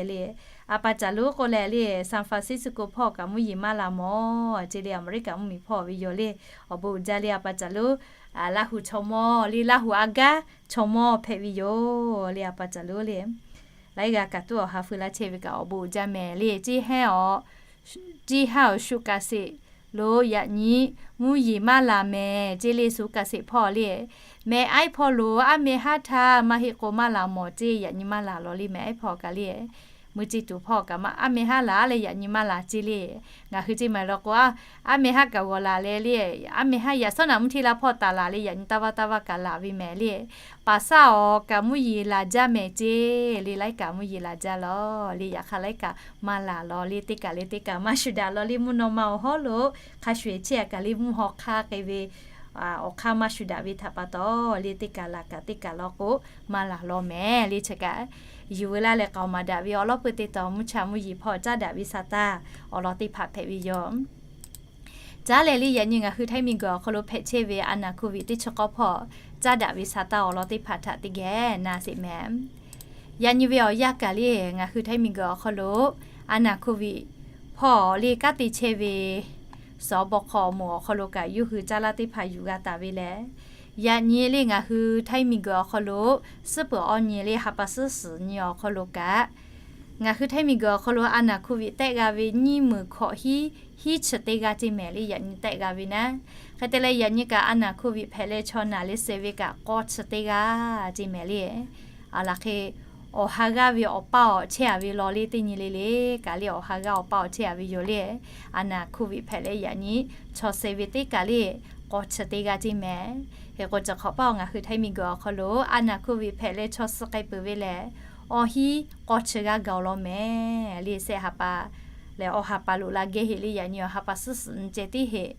le. A pa caˍ lonˉ k'o leh le San Francisco hpawˇ kaꞈ mvuhˇ yeˬ maˇ laˬ mawˬ ceˇ le Aˍmeˍriˆkaˍ mvuhˇmiˬ hpawˇ ve yoˬ le. Awˬ bon uiˍ jaˇ le a pa caˍ lonˉ. Laˇ hu chaw mawˇ le Laˇ hu a gaˇ chaw mawˇ hpehꞈ ve yoˬ le a pa caˍ lonˉ le. Laiˉ g'aˇ kaꞈ tuˉ awˬ ha feu laˇ chehˇ ve kaꞈ awˬ bon uiˍ jaˇ mehˍ le ceˇ haiˇ awˬ ceˇ haiˇ awˬ shu kaꞈ sheˍ lo yaꞈ nyi mvuhˇ yeˬ maˇ laˬ mehˍ ceˇ le shu kaꞈ sheˍ hpawˇ le. Meh aiˉ hpawˇ lo aˉ meh haˉ htaˇ maˇ heˆ k'o maˇ laˬ mawˬ ceˇ yaꞈ nyi maˇ laˬ law le meh aiˉ hpawˇ kaꞈ le. Mvuhˇ ciˇ tuˬ hpawˇ kaꞈ aˉ meh haˉ laˬ leh yaꞈ nyi maˇ laˬ ceˇ le. Ngaˬ hui ceˇ maiˍ law k'o aˉ meh haˉ kaꞈ g'awˬ laˬ leh le, aˉ meh haˉ yaꞈ sawˉ naꞈ mvuhˇ hteˇ la hpawˇ taˍ laˬ le yaꞈ nyi taˇ vaˇ taˇ vaˇ kaꞈ laˬ ve mehˍ le. Paˍ saˉ awˬ kaꞈ mvuhˇ yeˬ laˬ jaˇ mehˍ ceˇ le laiˉ kaꞈ mvuhˇ yeˬ laˬ jaˇ law le yaꞈ hk'aˇ laiˉ kaꞈ maˇ laˬ law le teˇ kaˬ le teˇ kaˬ maˇ shuˍ daꞈ law le mvuhˇ naw ma awˬ hawˉ lo hk'a shuˍ eˬ chehˇ a kaꞈ le mvuhˇ haw hk'aˇ k'ai ve awˬ hk'aˇ maˇ shuˍ daꞈ ve htaꞈ pa taw le teˇ kaˬ laˬ kaꞈ teˇ kaˬ law k'o maˇ laˬ law mehˍ le chi kaꞈ. Yuˬ veu laˇ leh k'aoˍ maˍ daꞈ ve awˬ lawˉ pui teˇ taw mvuhˇ cha mvuhˇ yeˬ hpawˇ caˉ daꞈ ve sa taˇ awˬ lawn teˇ hpaˍ hpehꞈ ve yoˬ. Caˉ leh le yaꞈ nyi ngaˬ hui htaiˇ miˬguiˬ awˬ hk'aw lo hpehꞈ chehˇ ve a naˍ โควิด teˇ chi k'awˇ hpawˇ caˉ daꞈ ve sa taˇ awˬ lawn teˇ hpaˍ htaꞈ teˇ geh na sheˍ mehˍ. Yaꞈ nyi ve awˬ yanˇ kaˬ le ngaˬ hui htaiˇ miˬguiˬ awˬ hk'aw lo a naˍ โควิด hpawˇ le kanˉ te chehˇ ve สบค moˍ awˬ hk'aw lo kaꞈ yawˇ hui caˇ laˇ teˇ hpaˍ yuˬ g'a taˍ ve lehˬ, yaꞈ nyi le ngaˬ hui htaiˇ miˬguiˬ awˬ hk'aw lo suhˉ peuˬ awˇ nyi le ha pa suhˉ suhˍ nyi awˬ hk'aw lo kaꞈ, ngaˬ hui htaiˇ miˬguiˬ awˬ hk'aw lo a naˍ hkoˇ viˆ tehˆ g'a ve nyiˇ meunˍ hkawꞈ hiˉ, hiˉ chi teˇ g'aˇ ceˇ mehˍ le yaꞈ nyi tehˆ g'a ve naˉ. Hk'e te leh yaꞈ nyi kaꞈ a naˍ hkoˇ viˆ hpehꞈ leh chaw naˬ leh suh ve kaꞈ k'awˇ chi teˇ g'aˇ ceˇ mehˍ le. Aˬ laˬ hk'e awˬ ha g'aˇ ve awˬ paˇ awˬ chehˇ a ve law le teˇ nyi le le kaꞈ le awˬ ha g'aˇ awˬ paˇ awˬ chehˇ a ve yoˬ le. A naˍ hkoˇ viˆ hpehꞈ leh yaꞈ nyi chaw suh ve teˇ kaꞈ le k'awˇ chi teˇ g'aˇ ceˇ mehˍ. Hk'e k'o chi hk'awꞈ paˇ ngaˬ hui htaiˇ miˬguiˬ awˬ hk'aw lo a naˍ hkoˇ viˆ hpehꞈ leh chaw suh k'ai peuˬ ve lehˬ, awˇ hiˉ k'awˇ chi g'aˇ gaˬ law mehˍ le. Sehˆ ha pa leh awˇ ha pa loꞈ la geh heˆ le yaꞈ nyi awˬ ha pa suhˉ suhˍ nyi ceh tiˉ heˆ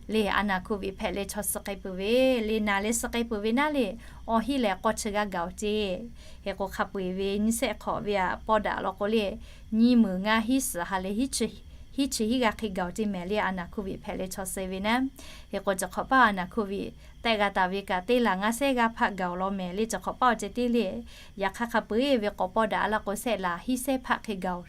le. A naˍ hkoˇ viˆ hpehꞈ leh chaw suh k'ai peuˬ ve le naˬ leh suh k'ai peuˬ ve naˉ le, awˇ hiˉ leh k'awˇ chi g'aˇ gaˬ ceˇ. Hk'e k'o hk'a peu eˬ ve nyiˇ sehˆ hk'awꞈ ve a pawˇ daꞈ law k'o le, nyiˇ meunˍ ngaˇ hiˉ suhˍ ha leh hiˉ chi hiˉ g'aˇ hk'e gaˬ ceˇ mehˍ le. A naˍ hkoˇ viˆ hpehꞈ leh chaw suh ve naˉ. Hk'e k'o chi hk'awꞈ paˇ a naˍ hkoˇ viˆ tehˆ g'a taˍ ve kaꞈ teˇ laˬ ngaˇ sehˆ g'aˇ hpaˆ gaˬ law mehˍ le. Chi hk'awꞈ paˇ awˬ ceh tiˉ le. Yaꞈ hk'aˇ hk'a peu eˬ ve k'awꞈ pawˇ daꞈ laˇ k'o sehˆ laˬ hiˉ sehˆ hpaˆ hk'e gaˬ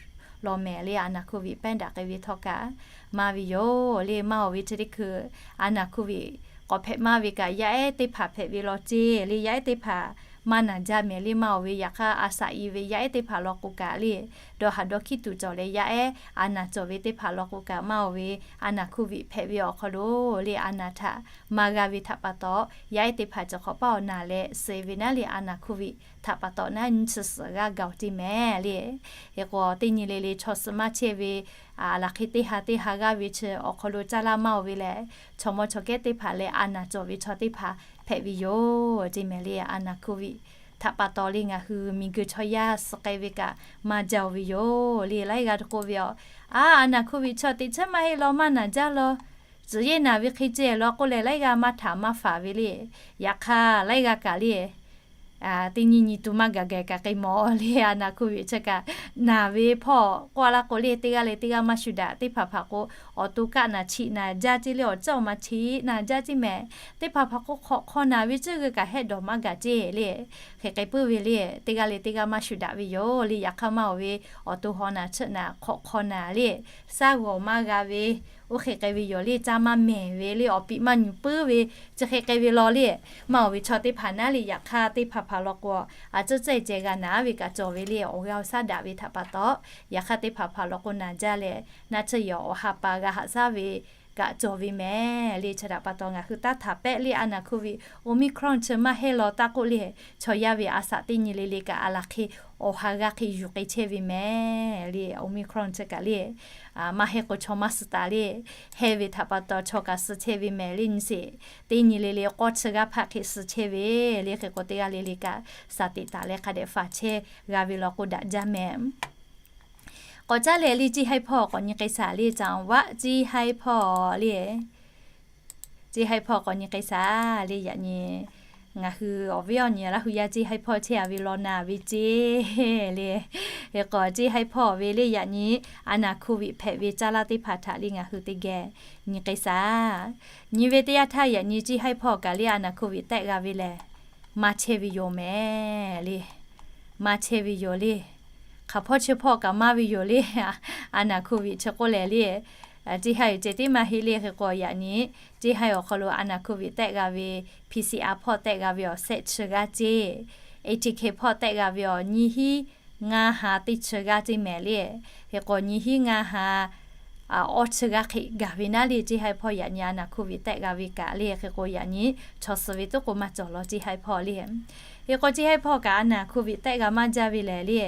law mehˍ le. A naˍ hkoˇ viˆ pehˉ daꞈ k'ai ve htawˇ kaꞈ maˇ ve yoˬ le. Maˇ awˬ ve chi teˇ hkui a naˍ hkoˇ viˆ k'awꞈ hpehꞈ maˇ ve kaꞈ yaˇ ehˉ teˇ hpaˍ hpehꞈ ve law ceˇ le. Yaˇ ehˉ teˇ hpaˍ maˇ naˬ jaˇ mehˍ le. Maˇ awˬ ve yaꞈ hk'aˇ a shaꞈ i ve yaˇ ehˉ teˇ hpaˍ law k'o kaꞈ le, dawˇ haˍ dawˇ hkiˉ tuˬ cawˬ leh yaˇ ehˉ a naˍ cawˬ ve teˇ hpaˍ law k'o kaꞈ maˇ awˬ ve a naˍ hkoˇ viˆ hpehꞈ ve awˬ hk'aw lo le a naˍ htaꞈ maˇ g'a ve htaꞈ pa taw, yaˇ ehˉ teˇ hpaˍ chi hk'awꞈ paˇ awˬ naˬ leh suh ve naˉ le a naˍ hkoˇ viˆ htaꞈ pa taw naˉ nyiˇ chi suhˍ g'aˇ gaˬ ceˇ mehˍ le. Hk'e k'o teˇ nyi le le chaw suh maˇ chehˇ ve, aˬ laˬ hk'e teˇ ha teˇ ha g'aˇ ve chi awˬ hk'aw lo caˇ laˇ maˇ awˬ ve lehˬ, chaw mawˇ chaw kehˉ teˇ hpaˍ leh a naˍ cawˬ ve chaw teˇ hpaˍ hpehꞈ ve yoˬ ceˇ mehˍ le. A naˍ hkoˇ viˆ htaꞈ pa taw le ngaˬ hui miˬguiˬ chaw yaˇ suh k'ai ve kaꞈ maˇ jaˇ oˬ ve yoˬ le. Laiˉ g'aˇ k'oˆ ve aˬ, a naˍ hkoˇ viˆ chaw teꞈ chehˇ maˇ heˆ law maˇ naˬ jaˇ law, tcuhˍ yehˇ naˬ ve hk'e ceh law k'oˆ leh laiˉ g'aˇ maˇ htaˍ maˇ faˍ ve le. Yaꞈ hk'aˇ laiˉ g'aˇ kaꞈ le teˇ nyi nyi tu maˇ gaˬ gaˬ kaꞈ k'ai mawˬ le. A naˍ hkoˇ viˆ chi kaꞈ naˬ ve hpawˇ k'oˆ a laˇ k'o le teˇ g'aˇ leh teˇ g'aˇ maˇ shu daꞈ. Teˇ hpaˍ hpaˍ k'o awˬ to kaˆ naˬ chiꞈ naˬ jaˇ ceˇ le awˬ caˇ awˬ ma chiꞈ naˬ jaˇ ceˇ mehˍ. Teˇ hpaˍ hpaˍ k'o hk'awꞈ hk'aw naˬ ve ceuˬ g'uiˬ kaꞈ hehˆ dawˬ maˇ gaˬ ceˇ le. Hk'e k'ai puiˉ ve le teˇ g'aˇ leh teˇ g'aˇ maˇ shu daꞈ ve yoˬ le. Yaꞈ hk'aˇ maˇ awˬ ve awˬ to haw naˬ chiꞈ naˬ hk'awꞈ hk'aw naˬ le shaˉ g'awˬ maˇ g'a ve oˇ hk'e k'ai ve yoˬ le. Caˇ maˇ mehˍ ve le awˬ piꞈ maˇ nyuˬ puiˉ ve chi hk'e k'ai ve law le. Maˇ awˬ ve chaw teˇ hpaˍ naˉ le yaꞈ hk'aˇ teˇ hpaˍ hpaˍ law k'o a ciˉ cehˇ ceh g'a naˍ ve kaꞈ cawˬ ve le. Awˬ g'aˇ awˬ shaˉ daꞈ ve htaꞈ pa taw, yaꞈ hk'aˇ teˇ hpaˍ hpaˍ law k'o naˬ jaˇ leh naˆ tsuhˇ yawˬ awˬ ha pa g'a haꞈ shaˉ ve kaꞈ cawˬ ve mehˍ le. Chi htaꞈ pa taw ngaˬ hui taˇ htaꞈ pehˆ le a naˍ hkoˇ viˆ Omicron chi maˇ hehˇ law taˇ k'oˆ le, chaw yaˇ ve a shaꞈ teˇ nyi le le kaꞈ a laˬ hk'e awˬ ha g'aˇ hk'e yuˬ k'ai chehˇ ve mehˍ le. Omicron chi kaꞈ le maˇ hehˇ k'o chaw maˇ suh taˍ le. Hehˇ ve htaꞈ pa taw chaw kaꞈ suh chehˇ ve mehˍ le. Nyi sheˍ teˇ nyi le le k'awˇ chi g'aˇ hpaˆ hk'e suh chehˇ ve le. Hk'e k'o teˇ g'aˇ le le kaꞈ shaˍ teꞈ taˍ leh hk'a dehꞈ faˍ chehˇ g'a ve law k'o daꞈ jaˇ mehˍ. K'awꞈ caˉ leh le เชียงราย hpawˇ k'awꞈ nyi k'ai shaˍ le. จังหวัดเชียงราย hpawˇ le เชียงราย hpawˇ k'awꞈ nyi k'ai shaˍ le. Yaꞈ nyi ngaˬ hui awˬ viˉ awˬ nyi Laˇ huˍ yaˇ เชียงราย hpawˇ chehˇ a ve law naˬ ve ceˇ le. Hk'e k'o เชียงราย hpawˇ ve le yaꞈ nyi a naˍ hkoˇ viˆ hpehꞈ ve caˇ laˇ teˇ hpaˍ htaꞈ le ngaˬ hui teˇ geh nyi k'ai shaˍ. Nyi ve teˇ yanˇ htaˇ yaꞈ nyi เชียงราย hpawˇ kaꞈ le a naˍ hkoˇ viˆ tehˆ g'a ve lehˬ maˇ chehˇ ve yoˬ mehˍ le. Maˇ chehˇ ve yoˬ le. Hk'aˬ hpawˇ chi hpawˇ kaꞈ maˇ ve yoˬ le. A naˍ hkoˇ viˆ chi k'oˆ lehˬ le เชียงราย ceh tiˉ maˇ heˆ le. Hk'e k'o yaꞈ nyi เชียงราย awˬ hk'aw lo a naˍ hkoˇ viˆ tehˆ g'a ve PCR hpawˇ tehˆ g'a ve awˬ sehˆ chi g'aˇ ceˇ, ATK hpawˇ tehˆ g'a ve awˬ nyiˇ hiˉ ngaˇ ha teˇ chi g'aˇ ceˇ mehˍ le. Hk'e k'o nyiˇ hiˉ ngaˇ ha awˇ chi g'aˇ hk'e gaˬ ve naˉ le เชียงราย hpawˇ yaꞈ nyi a naˍ hkoˇ viˆ tehˆ g'a ve kaꞈ le. Hk'e k'o yaꞈ nyi chaw suh ve tuˉ k'o maˇ cawˬ law เชียงราย hpawˇ le. Hk'e k'o เชียงราย hpawˇ kaꞈ a naˍ hkoˇ viˆ tehˆ g'a maˇ jaˇ ve lehˬ le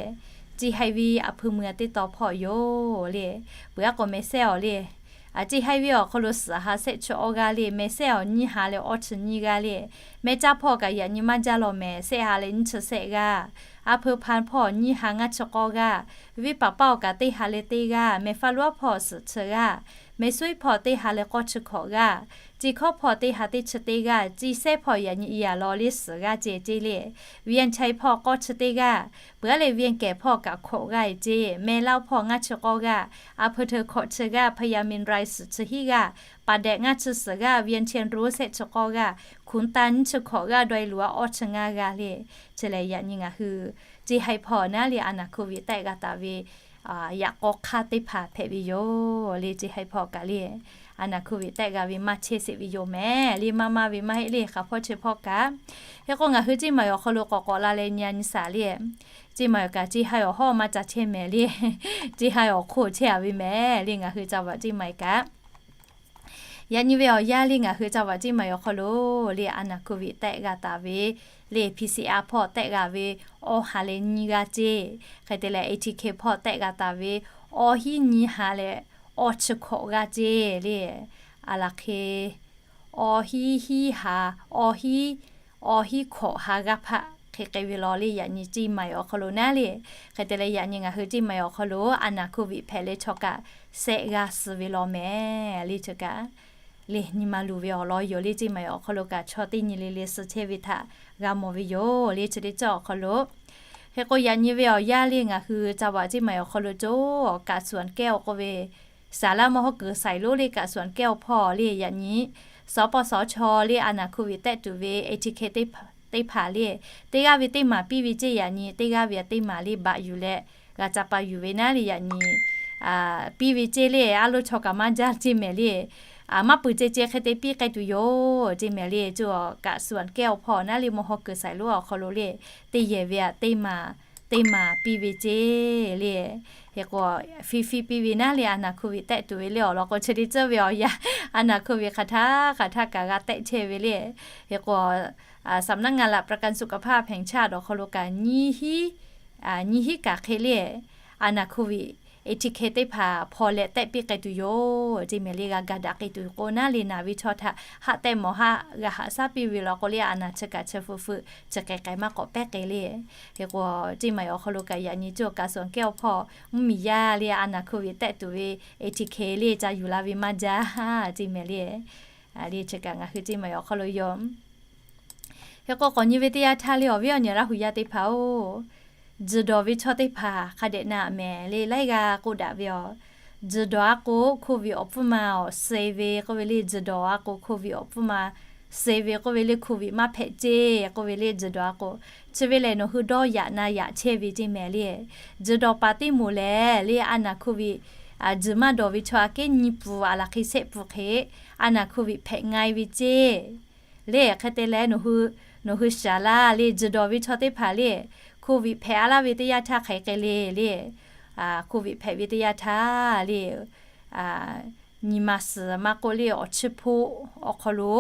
เชียงราย ve a hpui mui a teˇ taw hpawˇ yoˬ le. Peuˬ aˉ k'o meh sehˉ awˬ le เชียงราย ve awˬ hk'aw lo suhˍ ha sehˆ chi awˇ g'aˇ le, meh sehˉ awˬ nyiˇ ha leh awˇ chi nyiˇ g'aˇ le. Meh caˇ hpawˇ kaꞈ yaꞈ nyi maˇ jaˇ law mehˍ, sehˆ ha leh nyiˇ chi sehˆ g'aˇ. A hpui hpan hpawˇ nyiˇ ha ngaˇ chi k'awˇ g'aˇ. Venˇ paˍ paˇ awˬ kaꞈ teˇ ha leh teˇ g'aˇ. Meh faˇ luˉ hpawˇ suhˍ chi g'aˇ. Meh suiˉ hpawˇ teˇ ha leh k'awˇ chi hkawꞈ g'aˇ. Ci hkawˇ hpawˇ teˇ ha teˇ chi teˇ g'aˇ. Ci sehˉ hpawˇ yaꞈ nyi i yaꞈ law le suhˍ g'aˇ ceh ceˇ le. Venˇ chaiˇ hpawˇ k'awˇ chi teˇ g'aˇ. Peuˬ aˉ leh Venˇ kehˬ hpawˇ kaꞈ hkawꞈ g'aˇ ceˇ. Meh laˇ hpawˇ ngaˇ chi k'awˇ g'aˇ. A hpui hteu hkawꞈ chi g'aˇ. Hpaˇ yaˇ miˬ raiˬ suhˍ chi hiˉ g'aˇ. Paˍ dehꞈ ngaˇ chi suhˍ g'aˇ. Venˇ chehˇ nruˆ sehˆ chi k'awˇ g'aˇ. Hkunˍ taˇ nyiˇ chi hkawꞈ g'aˇ. Dawˇ e luˬ a awˇ chi ngaˇ g'aˇ le. Chi lehˬ yaꞈ nyi ngaˬ hui เชียงราย hpawˇ naˉ le a naˍ hkoˇ viˆ tehˆ g'a taˍ ve yaꞈ k'aw hk'aˇ teˇ hpaˍ hpehꞈ ve yoˬ le. Ceˇ haiˬ hpawˇ kaꞈ le, a naˍ hkoˇ viꞈ tehˆ g'a ve maˇ chehˇ sheˍ ve yoˬ mehˍ le. Maˇ maˇ ve maˇ heˆ le, hk'aˬ hpawˇ chi hpawˇ kaꞈ. Hk'e k'o ngaˬ hui Ceˇ Maˍ awˬ hk'aw lo k'awꞈ k'awꞈ la leh nyi a nyi shaˍ le. Ceˇ Maˍ awˬ kaꞈ Ceˇ haiˬ awˬ hawˉ maˇ ca chehˇ mehˍ le. Ceˇ haiˬ awˬ hk'oˆ chehˇ a ve mehˍ le, ngaˬ hui ca vaꞈ Ceˇ Maˍ kaꞈ. Yaꞈ nyi ve awˬ yanˇ le ngaˬ hui ca vaꞈ Ceˇ Maˍ awˬ hk'aw lo le a naˍ hkoˇ viꞈ tehˆ g'a taˍ ve le, P C R hpawˇ tehˆ g'a ve awˇ ha leh nyiˇ g'aˇ ceˇ. Hk'e te leh A T K hpawˇ tehˆ g'a taˍ ve awˇ hiˉ nyiˇ ha leh awˇ chi hkawꞈ g'aˇ ceˇ le. A laˬ hk'e awˇ hiˉ hiˉ ha, awˇ hiˉ, awˇ hiˉ hkawꞈ ha g'aˇ hpaˆ hk'e k'ai ve law le, yaꞈ nyi Ceˇ Maˍ awˬ hk'aw lo naˉ le. Hk'e te leh yaꞈ nyi ngaˬ hui Ceˇ Maˍ awˬ hk'aw lo a naˍ hkoˇ viꞈ hpehꞈ leh chaw kaꞈ shehˆ g'aˇ suh ve law mehˍ le. Chi kaꞈ le nyi ma luˬ ve awˬ lawn yoˬ le. Ceˇ Maˍ awˬ hk'aw lo kaꞈ chaw teˇ nyi le le suh chehˇ ve htaꞈ g'a mawˬ ve yoˬ le, chi teˇ ceuˬ awˬ hk'aw lo. Hk'e k'o yaꞈ nyi ve awˬ yanˇ le ngaˬ hui ca vaꞈ Ceˇ Maˍ awˬ hk'aw lo co, kaꞈ suˍ kehˉ awˬ k'oˆ ve, saˍ laˇ maˇ hawˉ kuiˬ saiˍ lonˉ le kaꞈ suˍ kehˉ awˬ hpawˇ le yaꞈ nyi suˍ pawˇ suˍ chaw le a naˍ hkoˇ viꞈ tehˆ tuˬ ve A T K teˇ hpaˍ le, teˇ g'aˇ ve teˇ maˍ piˇ ve ceˇ. Yaꞈ nyi teˇ g'aˇ ve teˇ maˍ le baꞈ yuˬ leh g'a ca pa yuˬ ve naˉ le yaꞈ nyi piˇ ve ceˇ le. A loˇ chaw kaꞈ maˇ jaˇ ceˇ mehˍ le. Maˇ peuˬ ceh ceh hk'e te piˇ k'ai tuˬ yoˬ ceˇ mehˍ le. Coˇ kaꞈ suˍ kehˉ awˬ hpawˇ naˉ le maˇ hawˉ kuiˬ saiˍ lonˉ awˬ hk'aw lo le, teˇ yehˬ ve aꞈ teˇ maˍ, teˇ maˍ piˇ ve ceˇ le. Hk'e k'o fiˇ fiˇ piˇ ve naˉ le a naˍ hkoˇ viꞈ tehˆ tuˬ ve le awˬ lawn k'o chi teˇ ceuˬ ve awˬ yanˇ a naˍ hkoˇ viꞈ hk'aˬ htaˇ hk'aˬ htaˇ kaꞈ g'a tehˆ chehˇ ve le. Hk'e k'o สำนักงานหลักประกันสุขภาแห่งชาติ awˬ hk'aw lo kaꞈ nyiˇ hiˉ, nyiˇ hiˉ kaꞈ hk'e le a naˍ hkoˇ viꞈ A T K teˇ hpaˍ hpaw leh tehˆ piˇ k'ai tuˬ yoˬ ceˇ mehˍ le. G'a ga daꞈ k'ai tuˬ k'o naˉ le naˍ ve chaw htaꞈ haˆ tehˆ mawˬ haˆ g'a haꞈ shaˉ piˇ ve law k'o le a naˍ chi kaꞈ chi fuiˍ fuiˍ chi k'ai k'ai maˇ k'awꞈ pehˉ k'ai le. Hk'e k'o Ceˇ Maˍ awˬ hk'aw lo kaꞈ yaꞈ nyi coˇ kaꞈ suˍ kehˉ awˬ hpawˇ mvuhˇmiˬ yaˇ le a naˍ hkoˇ viꞈ tehˆ tuˬ ve A T K le ca yuˬ la ve maˇ jaˇ ceˇ mehˍ le. Le chi kaꞈ ngaˬ hui Ceˇ Maˍ awˬ hk'aw lo yoˬ. Hk'e k'o k'awꞈ nyi ve teˇ yanˇ htaˇ le awˬ viˉ awˬ nyi Laˇ huˍ yaˇ teˇ hpaˍ-oˬ, tzuhˬ dawˬ ve chaw teˇ hpaˍ hk'a dehꞈ na mehˍ le laiˉ g'aˇ k'oˆ daꞈ ve aˬ. Tzuhˬ dawˬ a k'o hkoˇ viꞈ awˬ pfuhˇ ma awˬ suh ve k'oˆ ve le, tzuhˬ dawˬ a k'o hkoˇ viꞈ awˬ pfuhˇ ma suh ve k'oˆ ve le, hkoˇ viꞈ maˇ hpehꞈ ceˇ k'oˆ ve le, tzuhˬ dawˬ a k'o. Chi ve lehˬ nawˬ hui dawˇ yaꞈ na yaꞈ chehˇ ve ceˇ mehˍ le. Tzuhˬ dawˬ paˍ teˇ moˍ lehˬ le a naˍ hkoˇ viꞈ, tzuhˬ maˇ dawˬ ve chaw aꞈ kehˉ nyi pfuhˍ a laˬ hk'e shehˆ pfuhˍ hk'e a naˍ hkoˇ viꞈ hpehꞈ nga e ve ceˇ le. Hk'e te leh nawˬ hui, nawˬ hui shaˍ laˇ le tzuhˬ dawˬ ve chaw teˇ hpaˍ le, hkoˇ viꞈ hpehꞈ a laˇ ve teˇ yanˇ htaˇ hk'aˬ hk'e k'ai le le, hkoˇ viꞈ hpehꞈ ve teˇ yanˇ htaˇ le nyi ma suhˍ maˇ k'oˆ le awˬ chiˇ hpoˆ awˬ hk'aw lo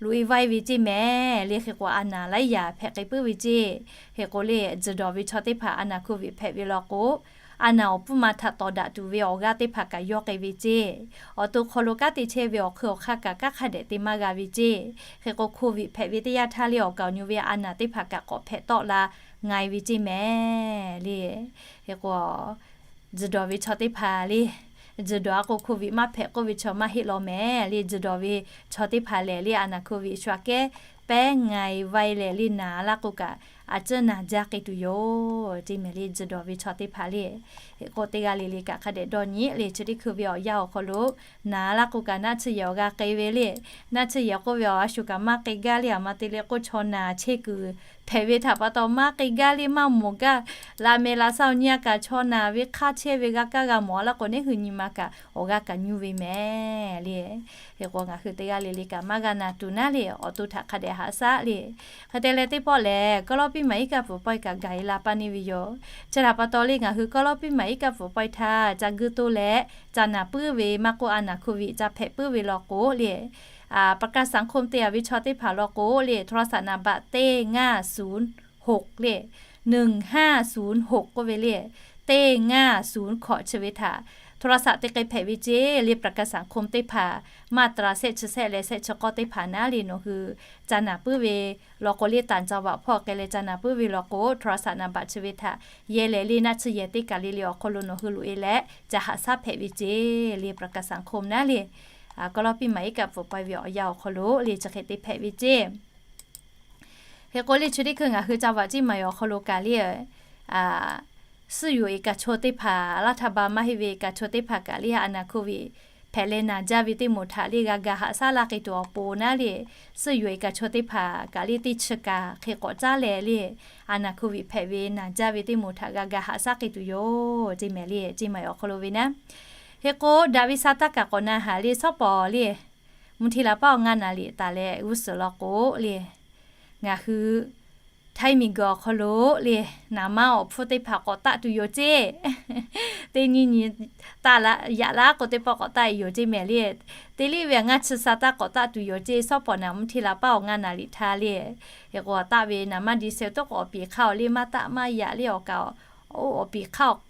loꞈ e vaiˇ ve ceˇ mehˍ le. Hk'e k'o a naˍ laiˉ yaꞈ hpehꞈ k'ai puiˉ ve ceˇ. Hk'e k'o le tzuhˬ dawˬ ve chaw teˇ hpaˍ a naˍ hkoˇ viꞈ hpehꞈ ve law k'o, a naˍ awˬ pfuhˇ ma htaꞈ tawˍ daꞈ tuˬ ve awˬ g'aˇ teˇ hpaˍ kaꞈ yawˇ k'ai ve ceˇ. Awˬ to hk'aw lo kanˉ te chehˇ ve awˬ hkui awˬ hk'aˇ kaꞈ kanˉ hk'a dehꞈ te maˇ g'a ve ceˇ. Hk'e k'o hkoˇ viꞈ hpehꞈ ve teˇ yanˇ htaˇ le awˬ kaˍ awˬ nu ve a naˍ teˇ hpaˍ kaꞈ k'awꞈ hpehꞈ tawˆ la nga e ve ceˇ mehˍ le. Hk'e k'o tzuhˬ dawˬ ve chaw teˇ hpaˍ le, tzuhˬ dawˬ a k'o hkoˇ viꞈ maˇ hpehꞈ k'oˆ ve chaw maˇ heˆ law mehˍ le. Tzuhˬ dawˬ ve chaw teˇ hpaˍ lehˬ le a naˍ hkoˇ viꞈ shu aꞈ kehˉ pehˉ nga e vaiˇ leh le naˍ laˇ k'o kaꞈ a ciˉ naˍ jaˇ k'ai tuˬ yoˬ ceˇ mehˍ le. Tzuhˬ dawˬ ve chaw teˇ hpaˍ le, hk'e k'o teˇ g'aˇ le le kaꞈ hk'a dehꞈ dawˇ nyi le chi teˇ hkui ve awˬ yanˇ awˬ hk'aw lo naˍ laˇ k'o kaꞈ naˆ tsuhˇ yehˬ awˬ g'a k'ai ve le. Naˆ tsuhˇ yehˬ k'oˆ ve awˬ a shu kaꞈ maˇ k'ai gaˇ le. Aˬ ma te le k'o chaw naˍ chehˇ kuiˬ hpehꞈ ve htaꞈ pa taw maˇ k'ai gaˇ le maˇ mawˬ gaˇ. Laꞈ mehˍ laꞈ sha awˬ nyi a kaꞈ chaw naˍ ve hk'aˇ chehˇ ve g'a kaˇ g'a mawˬ a laˇ k'o neˉ hui nyi ma kaꞈ awˬ g'aˇ kaꞈ nyuˇ ve mehˍ le. Hk'e k'o ngaˬ hui teˇ g'aˇ le le kaꞈ maˇ g'a naˬ tuˬ naˉ le awˬ to htaꞈ hk'a dehꞈ haꞈ shaˉ le. Hk'e te leh teˇ pawˆ lehˬ ကီၢ်လီၤပံမၣ် iˉ kaˆ pfuhˍ pawehˇ kaꞈ gaˬ e la paˇ neˇ ve yoˬ. Chi htaꞈ pa taw le ngaˬ hui ကီၢ်လီၤပံမၣ် iˉ kaˆ pfuhˍ pawehˇ htaˇ ca guiˇ toˇ leh ca naˬ puiˉ ve maˇ k'oˆ a naˍ hkoˇ viꞈ ca hpehꞈ puiˉ ve law k'o le, ประกันสังคม te a ve chaw teˇ hpaˍ law k'o le โทรศัพท์ naˍ baꞈ teˇ ngaˇ suˍ hoꞈ le, หนึ่งห้าศูนย์หก k'oˆ ve le, teˇ ngaˇ suˍ hkawꞈ chi ve htaꞈ โทรศัพท์ te k'ai hpehꞈ ve ceˇ le ประกันสังคม teˇ hpaˍ maˇ tra shehˆ chi shehˆ leh shehˆ chi k'awˇ teˇ hpaˍ naˉ le nawˬ hui ca naˬ puiˉ ve law k'o le ต่างจังหวัด hpawˇ k'ai leh ca naˬ puiˉ ve law k'o โทรศัพท์ naˍ baꞈ chi ve htaꞈ yehˇ leh le naˆ tsuhˇ yehˬ teˇ kaˬ le le awˬ hk'aw lo nawˬ hui loꞈ e leh ca haꞈ shaˉ hpehꞈ ve ceˇ le ประกันสังคม naˉ le. กอลปีใหม่ iˉ kaˆ pfuhˍ pawehˇ ve awˬ yanˇ awˬ hk'aw lo le chi hk'e te hpehꞈ ve ceˇ. Hk'e k'o le chi teˇ hkui ngaˬ hui ca vaꞈ ceˇ maˍ awˬ hk'aw lo kaꞈ le, suhˉ yuˬ e kaꞈ chaw teˇ hpaˍ laˇ htaˇ ba maˇ heˆ ve kaꞈ chaw teˇ hpaˍ kaꞈ le a naˍ hkoˇ viꞈ hpehꞈ leh naˬ jaˇ ve teˇ moˍ htaꞈ le g'a ga haꞈ shaˉ laˇ k'ai tuˬ awˬ pon naˉ le, suhˉ yoˬ e kaꞈ chaw teˇ hpaˍ kaꞈ le teˇ chi kaꞈ hk'e k'awꞈ caˉ leh le, a naˬ hku viꞈ hpehꞈ ve naˬ jaˇ ve teˇ moˍ htaꞈ g'a ga haꞈ shaˉ k'ai tuˬ yoˬ ceˇ mehˍ le, ceˇ maˬ awˬ hk'aw lo ve naˉ. Hk'e k'o daꞈ ve sa taˇ kaꞈ k'awꞈ na haˍ le, shawˉ pawˍ le, mvuhˇ hteˇ la paˉ awˬ ngaˇ naˍ liꞈ taˍ leh g'uˇ suhˍ law k'o le, ngaˬ hui Htaiˇ miˬguiˬ awˬ hk'aw lo le, naˍ manˇ awˬ hpfuhˇ teˇ hpaˍ k'awꞈ taˆ tuˬ yoˬ ceˇ. Teˇ nyi nyi taˆ la yaꞈ laˇ k'o teˇ pawˆ k'awꞈ taˆ e yoˬ ceˇ mehˍ le. Teˇ liˇ ve aꞈ ngaˇ chi sa taˇ k'awꞈ taˆ tuˬ yoˬ ceˇ, shawˉ pawˍ naˍ mvuhˇ hteˇ la paˉ awˬ ngaˇ naˍ liꞈ htaˇ le. Hk'e k'o taˆ ve naˍ manˇ di se toˉ k'awꞈ piˍ hk'aˇ awˬ le maˇ taˆ maˇ yaꞈ le awˬ kaꞈ, oˇ awˬ piˍ hk'aˇ awˬ